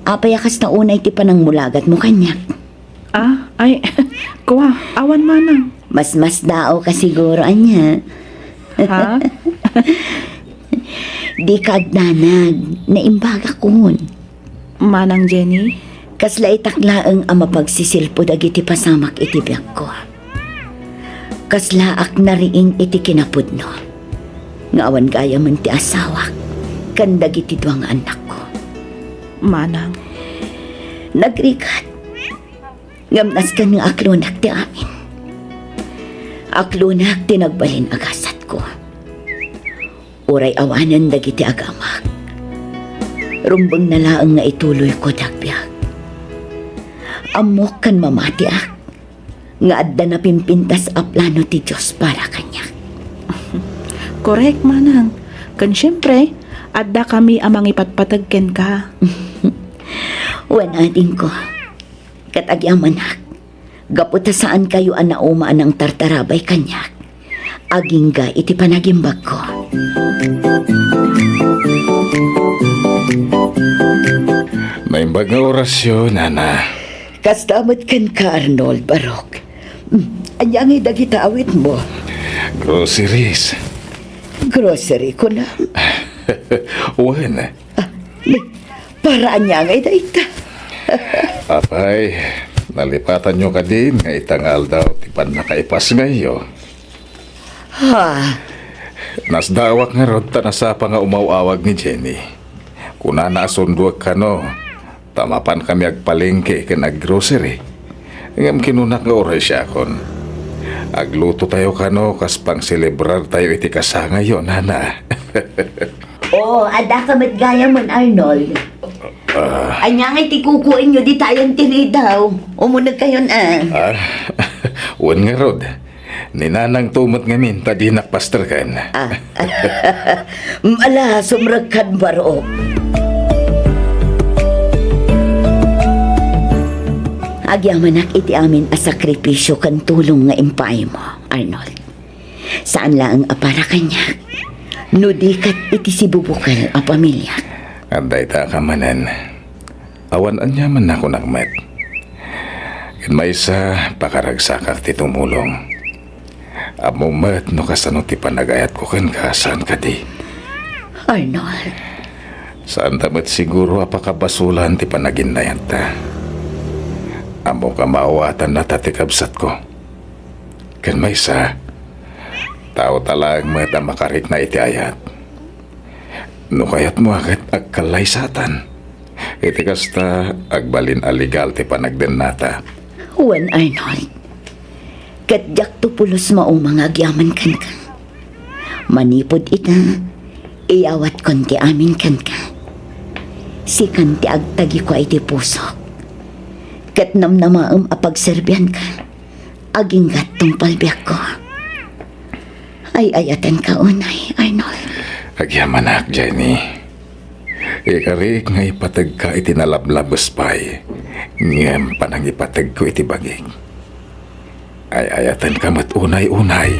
apay a kasta unay ti panangmulagatmo kaniak? Ah, ay, kua, awan manang. Mas masdaawka siguro ania. Ha? Dika agdanag, naimbagakon. Manang Jenny? Kasla itak laeng a mapagsisilpo dagiti pasamak iti biagko. Kaslaak nariing iti kinapudno nga awan gayamen ti asawak ken dagiti dua nga annakko. Manang. Nagrigat. Ngem nasken nga aklonak ti amin. Aklonak ti nagbalin a gasatko. Uray awanen dagiti agamak, rumbengna laeng nga ituloyko ti agbiag. Ammok ken mamatiak nga adda napimpintas a plano ti Dios para kaniak. Korek, manang. Ken siempre, addakami a mangipatpateg kenka. Wen, adingko. Ket agyamanak, gapu ta saankayo a nauma a nangtartarabay kaniak, agingga iti panagimbagko. Naimbag nga orasyo, nana. Kasta met kenka, Arnold, Barok. Mm, ania ngay dagita awitmo? Groceries. Grocery, kunam? Wen. Ah, ni, para ania ngay dayta? Apay, nalipatanyo kadin nga ita nga aldaw ti pannakaipasngayyo? Ha? Nasdaawak ngarud ta nasapa nga umaw-awag ni Jenny. Kunana a sundoek kano, ta mapankami agpalengke ken aggrocery. Ngem kinunak nga uray siakon. Aglutotayo kano kas pangselebrartayo iti kasangayyo, nana. Oo, addaka met gayamon, Arnold. Ah. Ania ngay ti kukuenyo ditayen ti ridaw? Umunegkayon, a. Ah, wen ngarud. Ni nanangto met ngamin ta dinak pastreken. Ah. Ala, sumrekkan, Barok. Agyamanak iti amin a sakripisio ken tulong nga impaaymo, Arnold. Saan laeng a para kaniak, no di ket iti sibubukel a pamiliak. Adda ita a kamanen. Awan aniaman a kunak met. Ken maysa, pakaragsakak ti tumulong. Ammom met no kasano ti panagayatko kenka, saan kadi? Arnold. Saanta met siguro a pakabasolan ti panaginnayatta. Ammok a maawatannata ti kabsatko. Ken maysa, tao ta laeng met a makarikna iti ayat. No kayatmo a ket agkallaysatan, iti kasta, agbalin a legal ti panagdennata. Wen, Arnold. Ket diakto pulos mauma nga agyaman kenka. Manipud ita, iyawatkon ti amin kenka. Sikan ti agtagikua iti pusok. Ket namnamaem a pagserbianka. Aginggat tungpal biagko. Ay-ayatenka unay, Arnold. Agyamanak, Jenny. Ikarik nga ipategka iti nalablabes pay, ngem panangipategko iti bagik. Ay-ayatenka met unay-unay.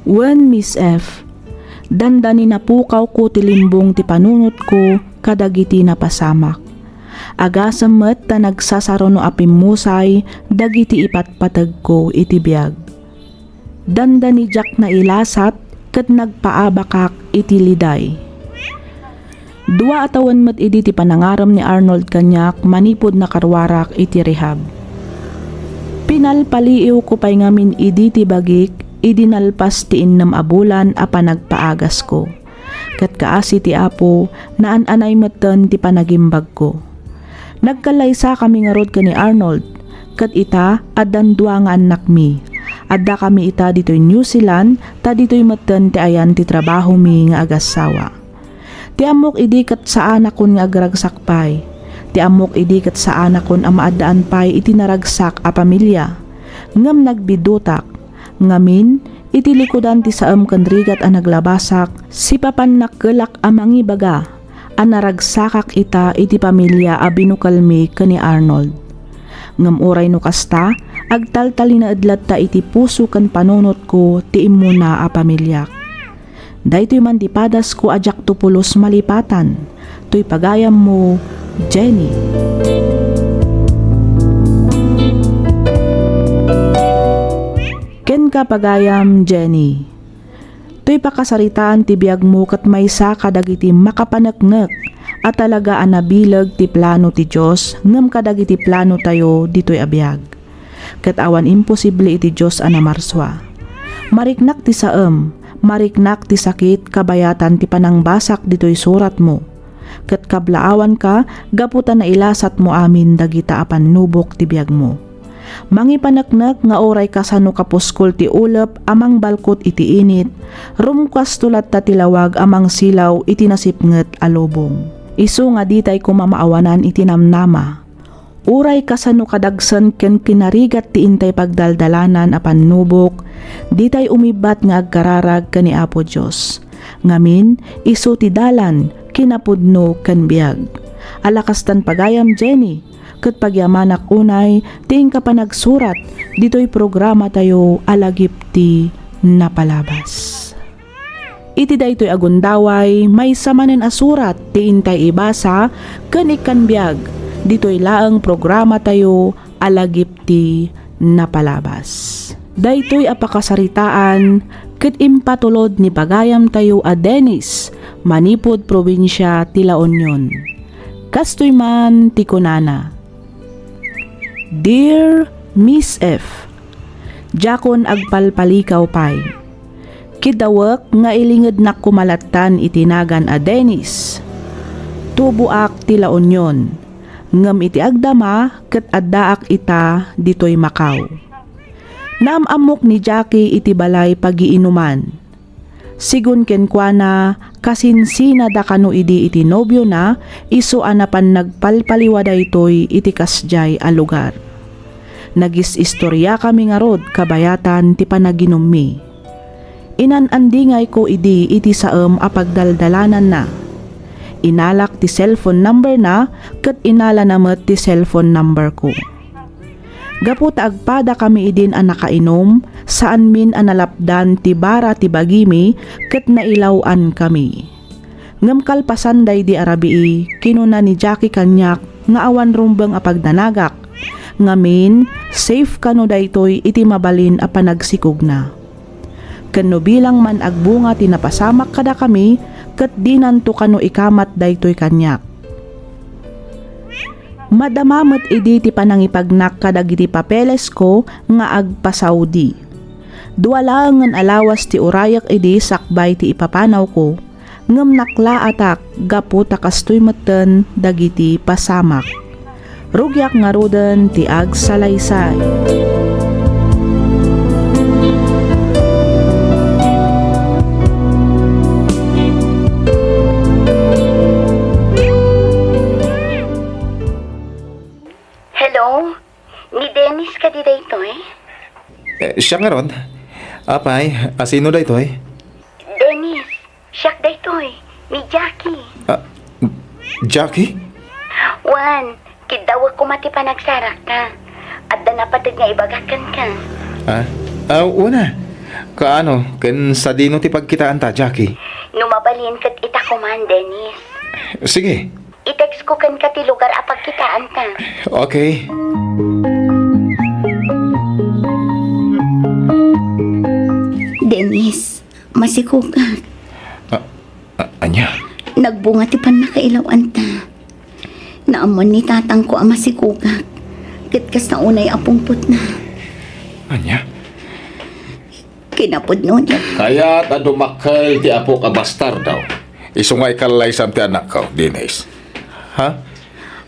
Wen, Miss F, dandani napukawko ti limbong ti panunotko kadagiti napasamak. Agasem met ta nagsasaruno a pimmusay dagiti ipatpategko iti biag. Dandani diak nailasat ket nagpaabakak iti liday. Dua a tawen met idi ti panangarem ni Arnold kaniak manipud nakaruarak iti rehab. Nalpaliiwko pay ngamin idi ti bagik idi nalpas ti innem a bulan a panagpaagasko. Ket kaasi ti Apo, naan-anay metten ti panagimbagko. Nagkallaysakami ngarud ken ni Arnold, ket ita, addan dua nga annakmi. Addakami ita ditoy New Zealand, ta ditoy metten ti ayan ti trabahomi nga agassawa. Ti ammok idi ket saanakon nga agragsak pay. Ti ammok idi ket saanakon a maaddaan pay iti naragsak a pamilia. Ngem nagbidutak. Ngamin, iti likudan ti saem ken rigat a naglabasak, sipapan nakkelak a mangibaga a naragsakak ita iti pamilia a binukelmi ken ni Arnold. Ngem uray no kasta, agtaltalinaed latta iti puso ken panunotko ti immuna a pamiliak. Daytoy man ti padasko a diakto pulos malipatan. Toy pagayammo, Jenny. Kenka, pagayam Jenny. Toy pakasaritaan ti biagmo ket maysa kadagiti makapaneknek a talaga a nabileg ti plano ti Dios ngem kadagiti planotayo ditoy a biag. Ket awan imposible iti Dios a namarsua. Mariknak ti saem, mariknak ti sakit kabayatan ti panangbasak ditoy suratmo. Ket kablaawanka gapu ta nailasatmo amin dagita a pannubok ti biagmo. Mangipaneknek nga uray kasano kapuskol ti ulep a mangbalkot iti init, rumkasto latta ti lawag a mangsilaw iti nasipnget a lubong. Isu nga ditay koma maawanan iti namnama. Uray kasano kadagsen ken kinarigat ti intay pagdaldalanan a pannubok, ditay umibbat nga agkararag ken ni Apo Dios. Ngamin, isu ti dalan, kinapudno, ken biag. Ala kastan pagayam, Jenny, ket pagyamanak unay ti inka panagsurat ditoy programatayo a Lagip ti Napalabas. Iti daytoy a gundaway, maysa manen a surat ti intay ibasa ken ikkan biag ditoy laeng programatayo a Lagip ti Napalabas. Daytoy a pakasaritaan ket impatulod ni pagayamtayo a Dennis manipud probinsia ti La Union. Kastoy man ti kunana, Dear Miss F, diakon agpalpalikaw pay. Kidawek nga ilingednak koma lattan iti nagan a Dennis. Tuboak ti La Union, ngem iti agdama ket addaak ita ditoy Macau. Naam-ammok ni Jackie iti balay pagiinuman. Sigun kenkuana, kasinsinada kano idi iti nobiona, isu a napan nagpalpaliwa daytoy iti kasdiay a lugar. Nagis-istoriakami ngarud kabayatan ti panaginummi. Inan-andingayko idi iti saem a pagdaldalananna. Inalak ti cellphone number na ket inalana met ti cellphone number ko. Gapu ta agpadakami idin a nakainum, saanmin a nalapdan ti bara ti bagimi ket nailaw-ankami. Ngem kalpasan daydi a rabii, kinuna ni Jackie kaniak nga awan rumbeng a pagdanagak. Ngamin, safe kano daytoy iti mabalin a panagsikogna. Ken no bilang man agbunga ti napasamak kadakami, ket dinanto kano ikamat daytoy kaniak. Madama met idi ti panangipagnak kadagiti papelesko nga agpa-Saudi. Dua laengen a lawas ti urayek idi sakbay ti ipapanawko, ngem naklaatak gapu ta kastoy metten dagiti pasamak. Rugiak ngaruden ti agsalaysay. Hello? Ni Dennis kadi daytoy? Eh, siak ngarud. Apay, a sino daytoy? Dennis, siak daytoy. Ni Jackie. Ah, Jackie? Wen, kiddawek koma ti panagsarakta. Adda napateg nga ibagak kenka. Ah? Ah, una. Kaano, ken sadino ti pagkitaanta, Jackie? No mabalin ket ita koman, Dennis. Sige. I-text ko kenka ti lugar a pagkitaanta. Okay. Dennis, masikogak. Ah, ah, ania? Nagbunga ti pannakailawanta. Naammuan ni tatangko a masikogak. Ket kasta unay a pungpotna. Ania? Kinapudno ni. Kayat a dumakkel ti apok a bastardo. Isu nga ikallaysam ti anakko, Denise. Ha?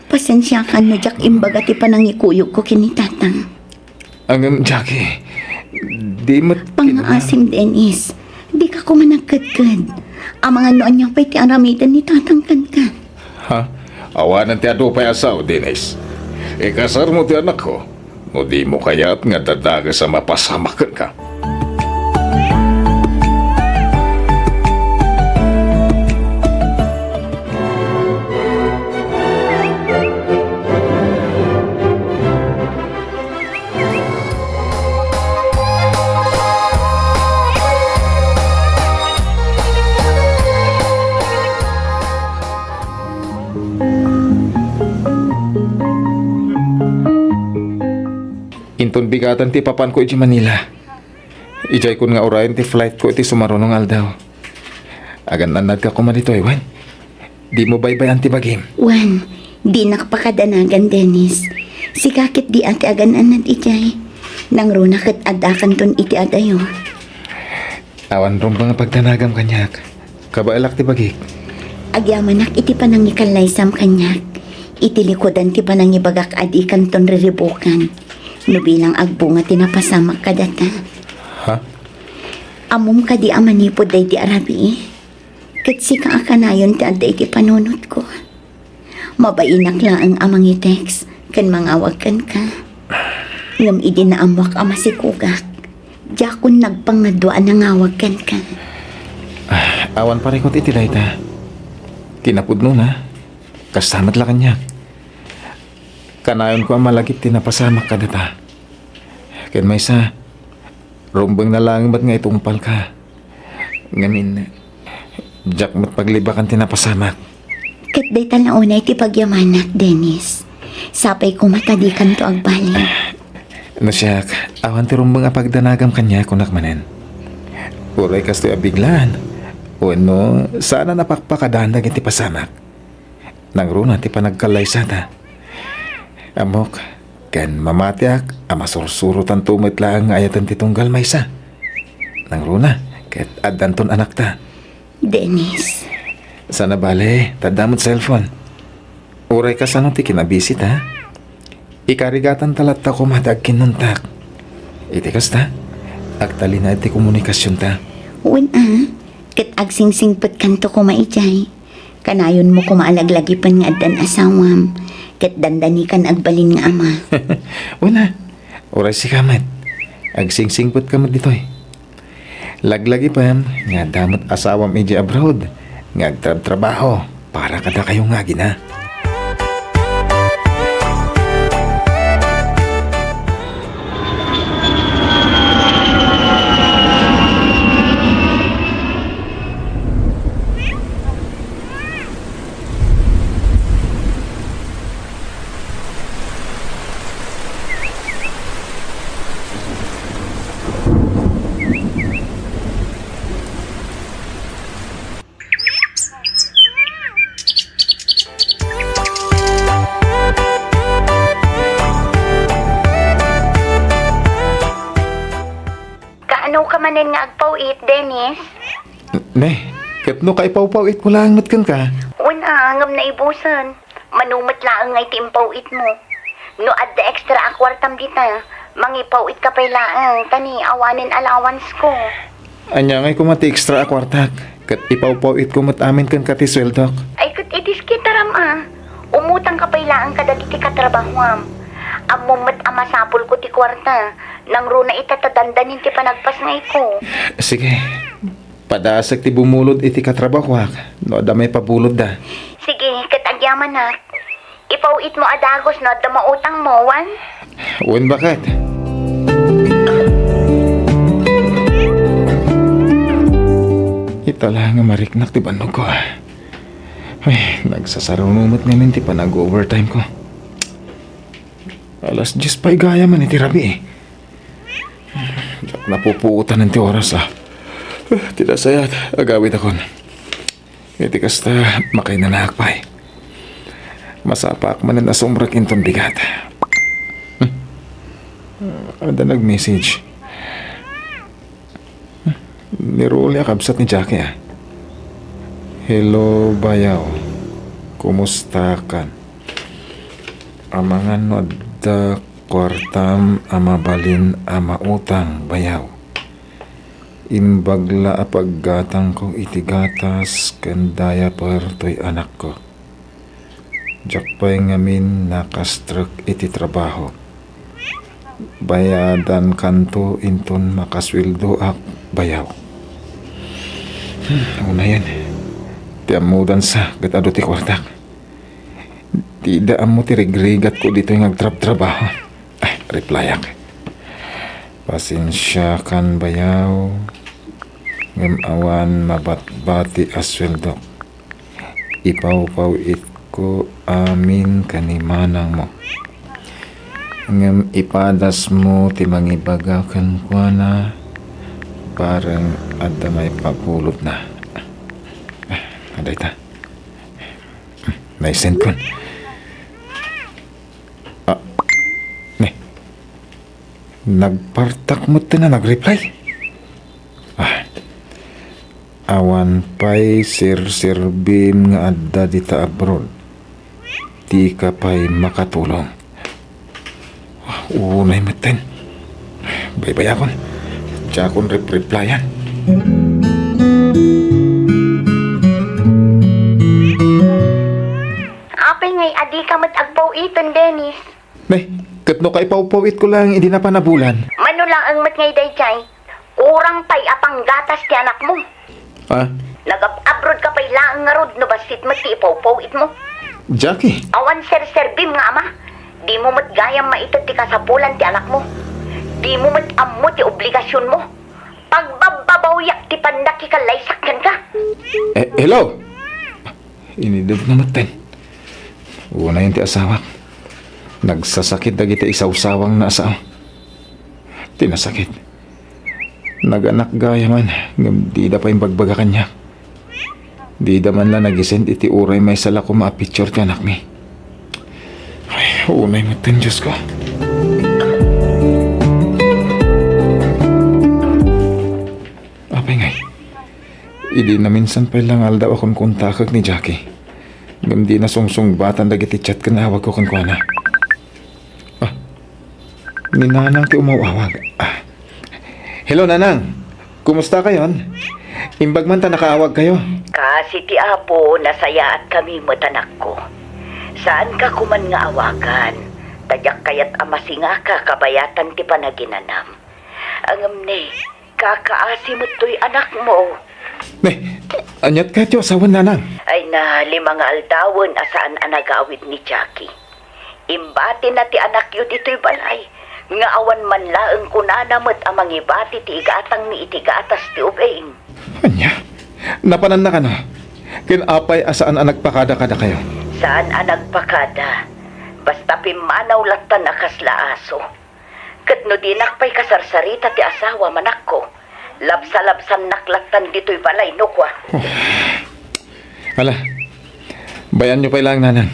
Pasensiakan no diak imbaga ti panangikuyogko ken ni Tatang. Ngem, Jackie, di met kin- Pangngaasim, Dennis. Dika koma nagkedked. Amangan no ania pay ti aramiden ni Tatang kenka. Ha? Awanen ti adu pay a sao, Dennis. Ikasarmo ti anakko, no dimo kayat nga dadages a mapasamak kenka. Inton bigaten ti papanko idiay Manila. Idiay kun nga urayen ti flightko iti sumaruno nga aldaw. Agan-annadka koma ditoy, wen? Dimo baybay-an ti bagim. Wen, dinak pakadanagan, Dennis. Sika ket dia ti agan-annad idiay. Nangruna ket addakanton iti adayo. Awan rumbeng a pagdanagam kaniak. Kabaelak ti bagik. Agyamanak iti panangikallaysam kaniak. Iti likudan ti panangibagak a dikanton riribukan. No bilang agbunga ti napasamak kadata. Ha? Ammom kadi a manipud daydi a rabii, ket sika a kanayon ti adda iti panunotko. Mabainak laeng a mangi-text ken mangawag kenka. Ngem idi naammoak a masikugak, diakon nagpangadua a nangawag kenka. Ah, awan parikut iti dayta. Kinapudnona, kasta met la kaniak. Kanayonko a malagip ti napasamak kadata. Ken maysa, rumbengna laeng met nga itungpalka. Ngamin, diak met paglibakan ti napasamak. Ket dayta la unay ti pagyamanak, Dennis. Sapay koma ta dikanto agbali. No siak, awan ti rumbeng a pagdanagam kaniak, kunak manen. Uray kastoy a biglaan, wenno saan a napakpakadaan dagiti pasamak. Nangruna ti panagkallaysata. Ammok, ken mamatiak a masursurotanto met laeng nga ayaten ti tunggal maysa. Nangruna, ket addanton anakta. Dennis. Saan a bale, ta adda met cellphone. Uray kasano ti kinabisita, ikarigatanta latta koma ti agkinnuntak. Iti kasta, agtalinaed ti komunikasionta. Wen a, ket agsingsingpetkanto koma idiay. Kanayonmo koma a laglagipen nga addan asawam, ket dandanikan agbalin nga ama. Wen a, uray sika met, agsingsingpetka met ditoy. Laglagipem nga adda met asawam idiay abroad nga agtrabtrabaho para kadakayo nga agina. Kaano ka manen nga agpaw-it, Dennis? Ne, ket no kaipawpaw-itko laeng met kenka? Wen a, ngem naibusen. Mano met laeng nga iti impaw-itmo. No adda extra a kuartam dita, mangipaw-itka pay laeng, ta ni awanen allowance-ko. Ania ngay koma ti extra a kuartak, ket ipawpaw-itko met amin kenka ti sueldok. Ay, ket iti skitaram a. Umutangka pay laeng kadagiti katrabahoam. Ammom met a masapulko ti kuarta. Nangruna ita ta dandanin ti panagpasngayko. Sige. Padasek ti bumulod iti katrabahoak no adda maipabulodda. Sige, ket agyamanak. Ipaw-itmo a dagus no adda mautangmo, wen? Wen, baket. Ita la nga mariknak ti bannogko. Ay, nagsasaruno met ngamin ti panag-overtime ko. Alas dies pay gayam iti rabii. Diak napupuotan ti oras, a. Eh, ti nasayaat, agawidakon. Iti kasta, makainanaak pay. Masapaak manen a sumrek inton bigat. Hmm. Adda nag-message. Ni Rolly a kabsat ni Jackie, ah. "Hello, bayaw. Kumustakan? Amangan no adda kuartam a mabalin a mautang, bayaw. Imbag la a paggatangko iti gatas ken diaper toy anakko. Diak pay ngamin nakastrek iti trabaho. Bayadankanto inton makasueldoak, bayaw." Hmm, unayen. Ti ammodan sa ket adu ti kuartak. Dida ammo ti rigrigatko ditoy nga agtrabtrabaho. Ah, replyak. "Pasensiakan, bayaw, ngem awan mabatbati a sueldok. Ipawpaw-itko amin ken ni manangmo. Ngem ipadasmo ti mangibaga kenkuana, bareng adda maipabulodna." Ah, adda ita. Naisendkon. Ah, ne. Nagpartak metten a nagreply. Ah, awan pay serserbim nga adda dita abroad. Dika pay makatulong. Ah, unay metten. Baybayakon. Diakon repreplyan. Apay ngay a dika met agpaw-iten, Dennis? Ne, ket no kaipawpaw-itko laeng idi napan a bulan. Mano laeng met ngay daydiay? Kurang pay a panggatas ti anakmo. Ah? Nagab-abroad ka pay laeng ngarud no bassit met ti ipawpaw-itmo. Jackie. Awan serserbim nga ama. Dimo met gayam maited ti kasapulan ti anakmo. Dimo met ammo ti obligasionmo. Pagbabbabawiak ti pannakikallaysak kenka. Eh, hello? Inideg na metten. Unayen ti asawak. Nagsasakit dagiti isawsawangna a sao. Ti nasakit. Naganak gayam man, ngem dida pay imbagbaga kaniak. Dida man la nag-isend iti uray maysa la koma a picture ti anakmi. Ay, unay metten, Diosko. Apay ngay? Idi naminsan pay la nga aldaw a kunkuntakek ni Jackie, ngem dina sungsungbatan dagiti chat ken awagko kenkuana. Ah, ni Nanang ti umaw-awag. Ah. Hello, Nanang. Kumusta kayon? Imbag man ta nakaawag kayo. Kaasi ti Apo, nasayaat kami met, anakko. Saanka koman nga awagan, ta diak kayat a masingaka kabayatan ti panaginanam. Ngem ne, kakaasi met toy anakmo. Ne, aniat kayat ti asawan, Nanang? Ay na, lima nga aldawen a saan a nagawid ni Jackie. Imbatina ti anakyo ditoy balay, nga awan man laeng kunana met a mangibati ti igatangmi iti gatas ti ubing. Ania? Napananna kano? Ken apay a saan a nagpakada kadakayo? Saan a nagpakada. Basta pimmanaw lattan a kasla aso. Ket no dinak pay kasarsarita ti asawam, anakko, labsalabsannak lattan ditoy balay no kua. Oh. Ala, bayanyo pay laeng, Nanang.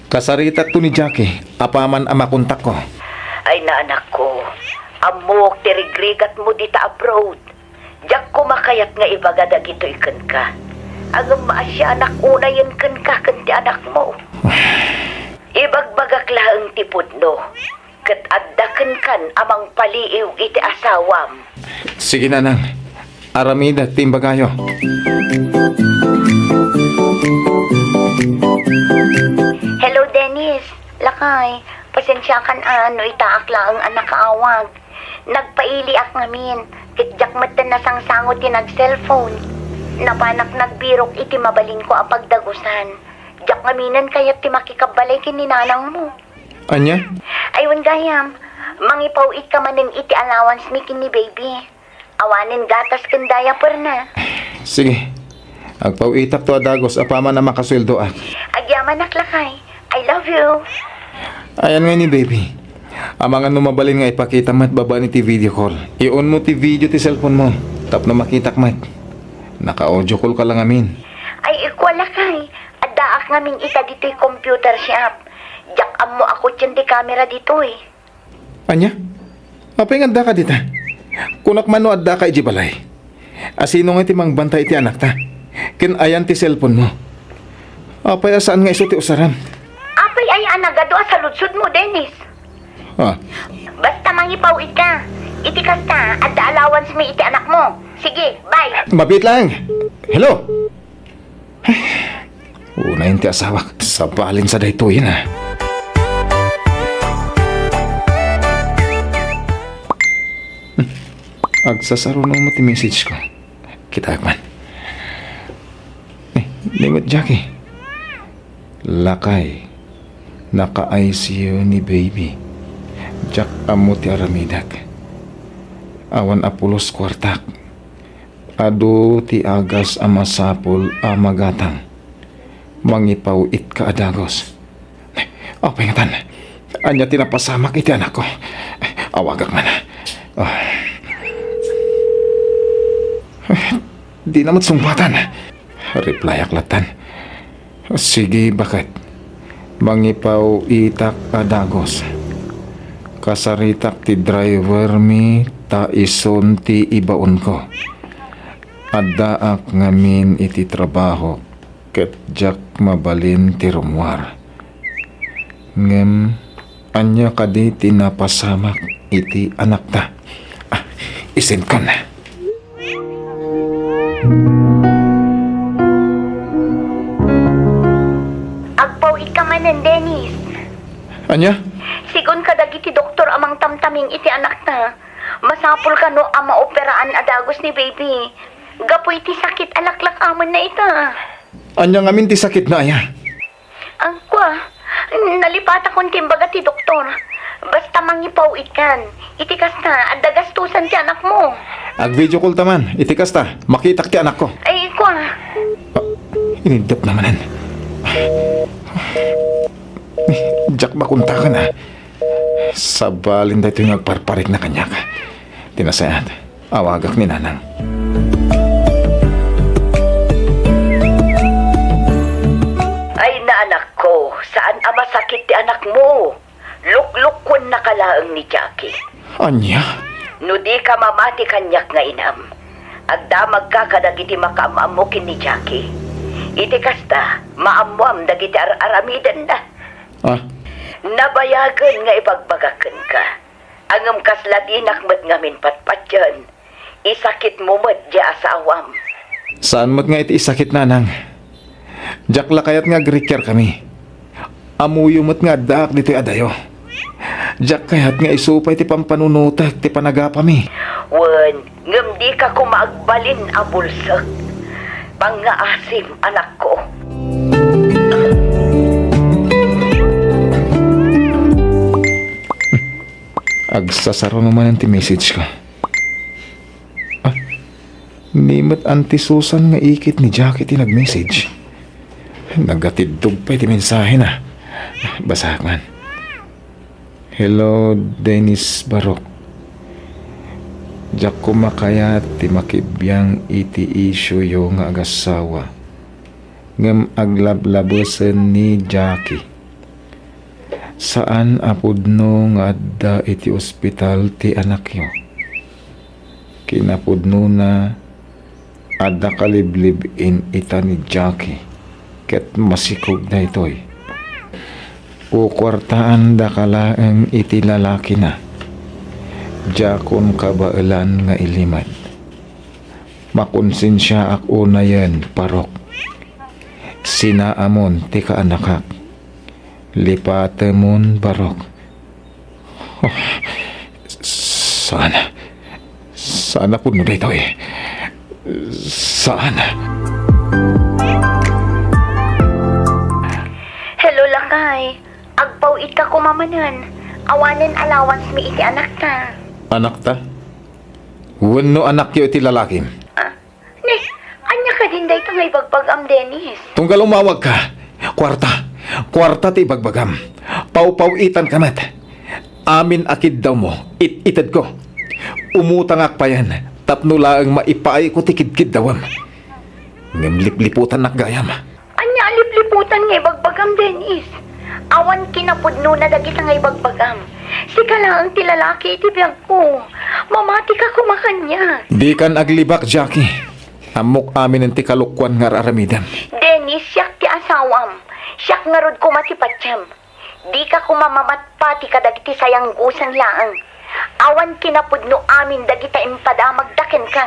Kasaritakto ni Jackie apaman a makontakko. Ay na, anakko, ammok ti rigrigatmo dita abroad. Diak koma kayat nga ibaga dagitoy kenka. Ngem maasianak unayen kenka ken ti anakmo. Ibagbagak laeng ti pudno. Ket adda kenkan a mangpaliiw iti asawam. Sige, Nanang. Aramidak ti imbagayo. Hello, Dennis. Lakay, pasensiakan a no itaak laeng a nakaawag. Nagpailiak ngamin, ket diak metten nasangsango ti nag-cellphone. Napanak nagbirok iti mabalinko a pagdagusan. Diak ngaminen kayat ti makikabbalay ken ni nanangmo. Ania? Ay, wen gayam, mangipaw-itka manen iti allowance mi ken ni baby. Awanen gatas ken diaper na. Sige. Agpaw-itakto a dagus apaman a makasueldoak. Agyamanak, lakay. I love you. Ayan nga ni baby. Amangan no mabalin nga ipakita met babaen iti video call. I-on mo ti video ti cellphone mo tapno makitak met. Naka-audio call ka lang amin. Ay, ikwa, lakay. Addaak ngamin ita ditoy computer shop. Diak ammo a kutien ti camera ditoy. Ania? Apay nga addaka dita? Kunak man no addaka idiay balay. A sino nga ti mangbantay iti anakta? Ken ayan ti cellphone mo? Apay a saan nga isu ti usaram? Apay aya a nagadu a saludsod mo, Dennis? Ah. Basta mangipaw-it ka. Iti kasta, adda allowance mi iti anak mo. Sige, bye. Mabiit lang. Hello? Unayen ti asawak. Sabalin sa daytoyen, ah. Hmm. Agsasaruno met ti message ko. Kitaek man. Eh, ni met Jackie. Lakay, naka-I C U ni baby. Diak ammo ti aramidek. Awan a pulos kuartak. Adu ti agas a masapul a magatang. Mangipaw-itka a dagus. Apay ngatan? Ania ti napasamak iti anakko? Awagak man. Ah. Dina met sungbatan. Replyak lattan. Sige, baket. Mangipaw-itak a dagus. Kasaritak ti driver mi ta isun ti ibaonko. Addaak ngamin iti trabaho ket diak mabalin ti rummuar. Ngem ania kadi ti napasamak iti anakta? Ah, isendkon. Agpaw-itka manen, Dennis. Ania? Sigun kadagiti doktor a mangtamtaming iti anakta, masapul kano a maoperaan a dagus ni baby. Gapu iti sakit a laklakamenna ita. Ania ngamin ti sakitna aya? Agkua, nalipatakon ti imbaga ti doktor. Basta mangipaw-itkan. Iti kasta, adda gastusan ti anakmo. Ag-video call ta man. Iti kasta, makitak ti anakko. Ay, kua. Ah, inindep na manen. Diak makontakan, ah. Sabalin daytoy nga agparparikna kaniak. Ti nasayaat, awagak ni Nanang. Ay, naanakko, saan a masakit ti anakmo. Luklukuennaka laeng ni Jackie. Ania? No dika mamati kaniak nga inam, agdamagka kadagiti makaam-ammo ken ni Jackie. Iti kasta, maammoam dagiti ar-aramidenna. Ah? Nabayagen nga ibagbagak kenka. Ngem kasla dinak met ngamin patpatien, isakitmo met diay asawam. Saan met nga iti isakit, Nanang. Diak la kayat nga agrikiarkami. Ammoyo met nga addaak ditoy adayo. Diak kayat nga isu pay ti pampanunotek ti panagapami. Wen, ngem dika koma agbalin a bulsek. Pangngaasim, anakko. Agsasaruno manen ti message ko. Ah, ni met Auntie Susan nga ikit ni Jackie ti nag-message. Nagatiddog pay ti mensahena. Basaek man. Hello, Dennis Barok. Diak koma kayat ti makibiang iti isyuyo nga agassawa. Ngem aglablabesen ni Jackie. Saan a pudno nga adda iti ospital ti anakyo. Kinapudnona, adda kaliblib-in ita ni Jackie ket masikog daytoy. Kukuartaandaka laeng iti lalakina. Diakon kabaelan nga ilimed. Makonsensiaak unayen, Parok. Sinaamon ti kaanakak. Lipatemon, Barok. Oh, saan? Saan a pudno daytoy? Saan? Hello, lakay. Agpaw-itka koma manen. Awanen allowance mi iti anakta. Anakta? Wenno anakyo iti lalakim? Ah, Ne, ania kadin dayta nga ibagbagam, Dennis? Tunggal umawagka, kuarta. Kuarta ti ibagbagam. Pawpaw-itanka met. Amin a kiddawmo, it-itedko. Umutangak payen tapno laeng maipaayko ti kidkiddawem. Ngem lipliputannak gayam. Ania a lipliputan nga ibagbagam, Dennis? Awan kinapudnona dagita nga ibagbagam. Sika laeng ti lalaki iti biagko. Mamatika koma kaniak. Dikan aglibak, Jackie. Ammok aminen ti kalokuan nga ar-aramidem. Dennis, siak ti asawam. Siak ngarud koma ti patiem. Dika koma mamatpati kadagiti sayanggosan laeng. Awan kinapudno amin dagita impadamagda kenka.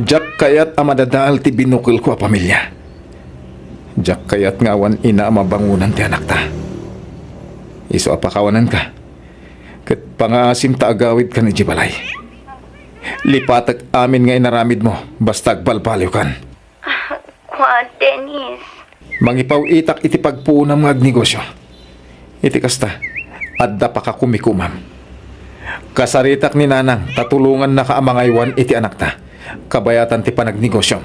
Diak kayat a madadael ti binukelko a pamilia. Diak kayat nga awan ina a mabangonan ti anakta. Isu a pakawanenka, ket pangaasim ta agawidkan idiay balay. Lipatek amin nga inaramidmo, basta agbalbaliwkan. Ah, kua, Dennis. Mangipaw-itak iti pagpuonam nga agnegosio. Iti kasta, adda pakakumikomam. Kasaritak ni Nanang ta tulongannaka a mangaywan iti anakta, kabayatan ti panagnegosion.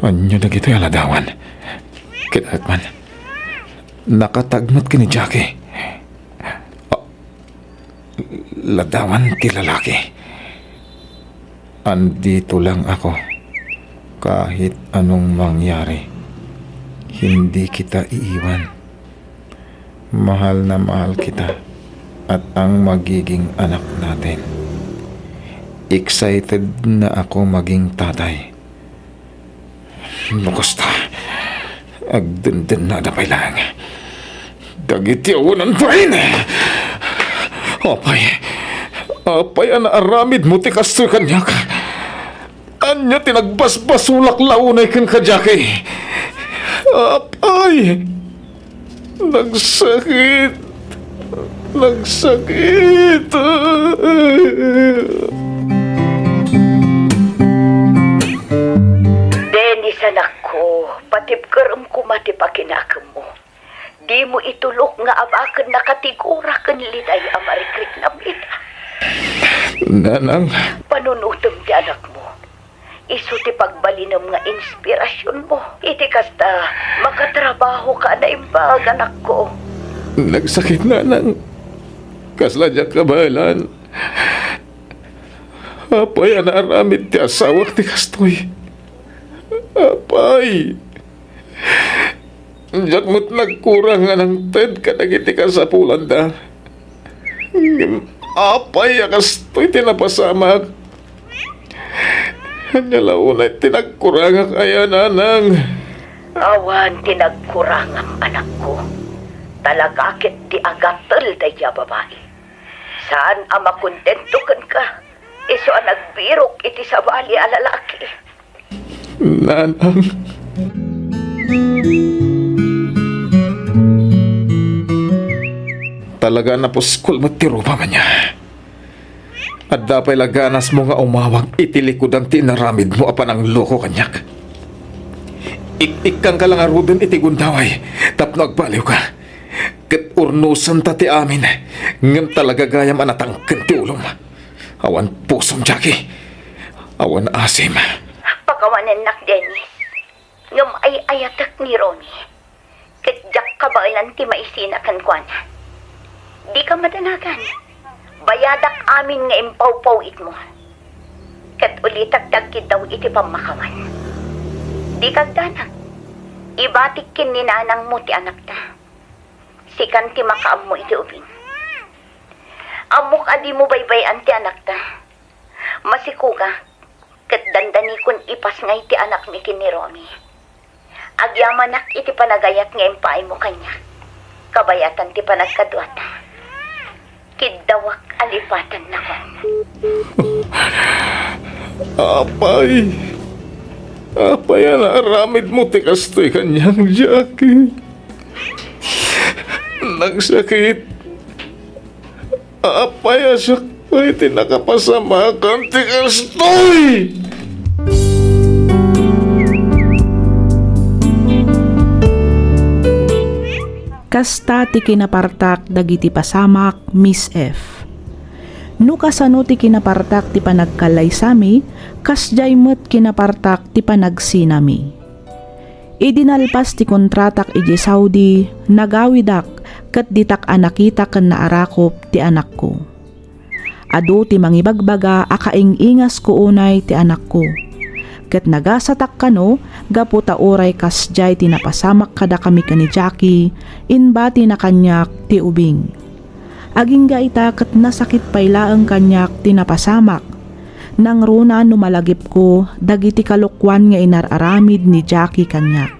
Ania dagitoy a ladawan? Ket man, nakatagmet ken ni Jackie. Ladawan ti lalaki. Andito lang ako. Kahit anong mangyari, hindi kita iiwan. Mahal na mahal kita at ang magiging anak natin. Excited na ako maging tatay. No kasta, agdendennada pay laeng dagiti awanan bain. Apay, apay a naaramidmo ti kastoy kaniak? Ania ti nagbasbasolak la unay kenka, Jackie? Apay! Nagsakit. Nagsakit. Dennis, anakko, patibkerem koma ti pakinakemmo. Dimo itulok nga abaken nakatigura ken liday a marikriknam ita. Nanang. Panunutem ti anakmo. Isu ti pagbalinem nga inspirasionmo. Iti kasta, makatrabahoka a naimbag, anakko. Nagsakit, Nanang. Kasla diak kabaelan. Apay a naaramid ti asawak ti kastoy? Apay! Diak met nagkurang nga nangted kadagiti kasapulanda. Ngem apay a kastoy ti napasamak? Ania la unay ti nagkurangak aya, Nanang? Awan ti nagkurangam, anakko. Talaga ket ti agatel daydiay a babai. Saan a makontento kenka, isu a nagbirok iti sabali a lalaki. Nanang. Talaga a napuskol met ti rupam ania. Adda pay la ganasmo nga umawag iti likudan ti inaramidmo a panangloko kaniak. Ik-ikkanka la ngaruden iti gundaway tapno agbaliwka. Ket urnosenta ti amin, ngem talaga gayam a natangken ti ulom. Awan pusom, Jackie. Awan asim. Pakawanennak, Dennis. Ngem ay-ayatek ni Ronnie. Ket diak kabaelan ti maisina kenkuana. Dika madanagan. Bayadak amin nga impawpaw-itmo. Ket ulitek ti agkiddaw iti pammakawan. Dika agdanag. Ibatik ken ni nanangmo ti anakta. Sikan ti makaammo iti ubing. Ammok a dimo baybay-an ti anakta. Masikogak, ket dandanikon ipasngay ti anakmi ken ni Ronnie. Agyamanak iti panagayat nga impaaymo kaniak. Kabayatan ti panagkaduata. Kiddawak a lipatennakon. Apay, apay a naaramidmo ti kastoy kaniak, Jackie. Nagsakit. Apay a sakbay ti nakapasamakan ti kastoy! Kasta ti kinapartak dagiti pasamak, Miss F. No kasano ti kinapartak ti panagkallaysami, kasdiay met kinapartak ti panagsinami. Idi nalpas ti kontratak idiay Saudi, nagawidak ket ditak a nakita ken naarakop ti anakko. Adu ti mangibagbaga a kaing-ingasko unay ti anakko. Ket nagasatak kano gapu ta uray kasdiay ti napasamak kadakami ken ni Jackie, imbatina kaniak ti ubing. Agingga ita ket nasakit pay laeng kaniak ti napasamak. Nangruna no malagipko dagiti kalokuan nga inar-aramid ni Jackie kaniak.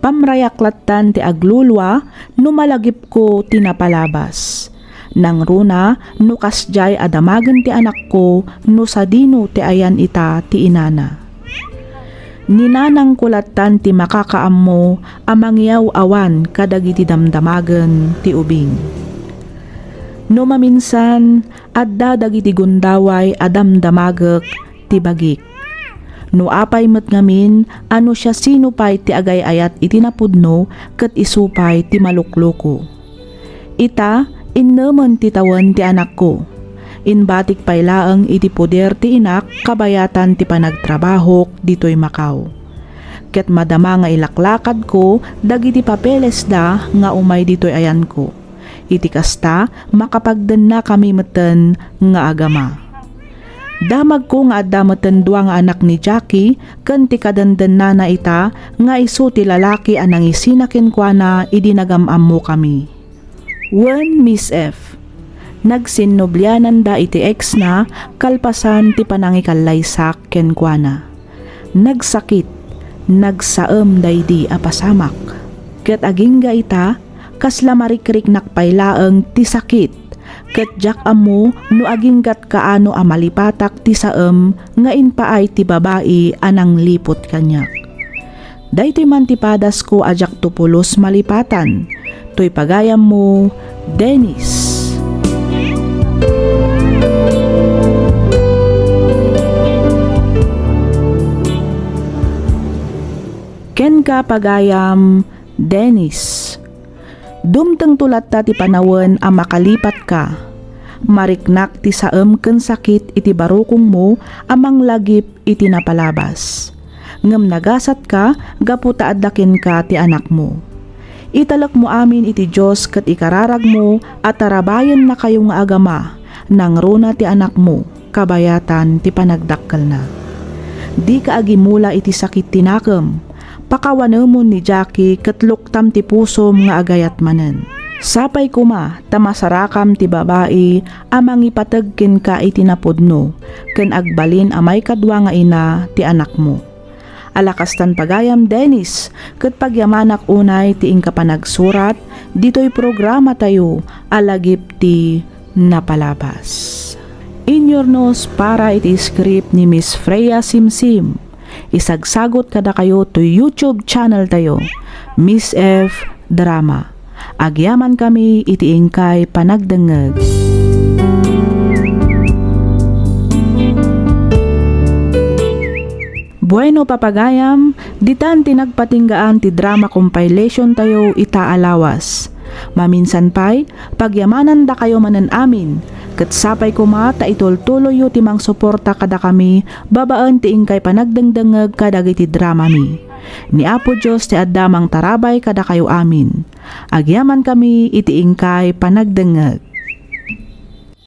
Pamrayak lattan ti aglulua no malagipko ti napalabas. Nangruna no kasdiay a damagen ti anakko no sadino ti ayan ita ti inana. Ni nanangko lattan ti makakaammo a mangiyaw-awan kadagiti damdamagen ti ubing. No maminsan, adda dagiti gundaway a damdamagek ti bagik. No apay met ngamin a no siasino pay ti agay-ayat iti napudno ket isu pay ti malukloko. Ita, innemen ti tawen ti anakko. Imbatik pay laeng iti poder ti inak kabayatan ti panagtrabahok ditoy Macau. Ket madama nga ilaklakadko dagiti papelesda nga umay ditoy ayanko. Iti kasta, makapagdennakami metten nga agama. Damagko nga adda metten dua nga anak ni Jackie ken ti kadendennana ita nga isu ti lalaki a nangisina kenkuana idi nagam-ammokami. Wen Miss F. Nagsinnubliananda iti ex-na kalpasan ti panangikallaysak kenkuana. Nagsakit, nagsaem daydi a pasamak. Ket agingga ita, kasla marikriknak pay laeng ti sakit, ket diak ammo no aginggat kaano a malipatak ti saem nga impaay ti babai a nangliput kaniak. Daytoy man ti padasko a diakto pulos malipatan. Toy pagayammo, Dennis. Kenka, pagayam, Dennis. Dumtengto latta ti panawen a makalipatka. Mariknak ti saem ken sakit iti barukongmo a manglagip iti napalabas. Ngem nagasatka gapu ta adda kenka ti anakmo. Italekmo amin iti Dios ket ikararagmo a tarabayennakayo nga agama, nangruna ti anakmo, kabayatan ti panagdakkelna. Dika agimula iti sakit ti nakem. Pakawanemon ni Jackie ket luktam ti pusom nga agayat manen. Sapay koma ta masarakam ti babai a mangipateg kenka iti napudno ken agbalin a maikadua nga ina ti anakmo. Ala kastan pagayam, Dennis, ket pagyamanak unay ti inka panagsurat ditoy programatayo a Lagip ti Napalabas. Inyurnos para iti script ni Miss Freya Simsim. Isagsagot kadakayo toy YouTube channel tayo, Miss F Drama. Agyamankami iti inkay panagdengngeg. Bueno, papagayam, ditan ti nagpatinggaan ti drama compilation tayo ita a lawas. Maminsan pay, pagyamanandakayo manen amin, ket sapay koma ta itultuloyyo ti mangsuporta kadakami babaen ti inkay panagdengdengngeg kadagiti dramami. Ni Apo Dios ti adda mangtarabay kadakayo amin. Agyamankami iti inkay panagdengngeg.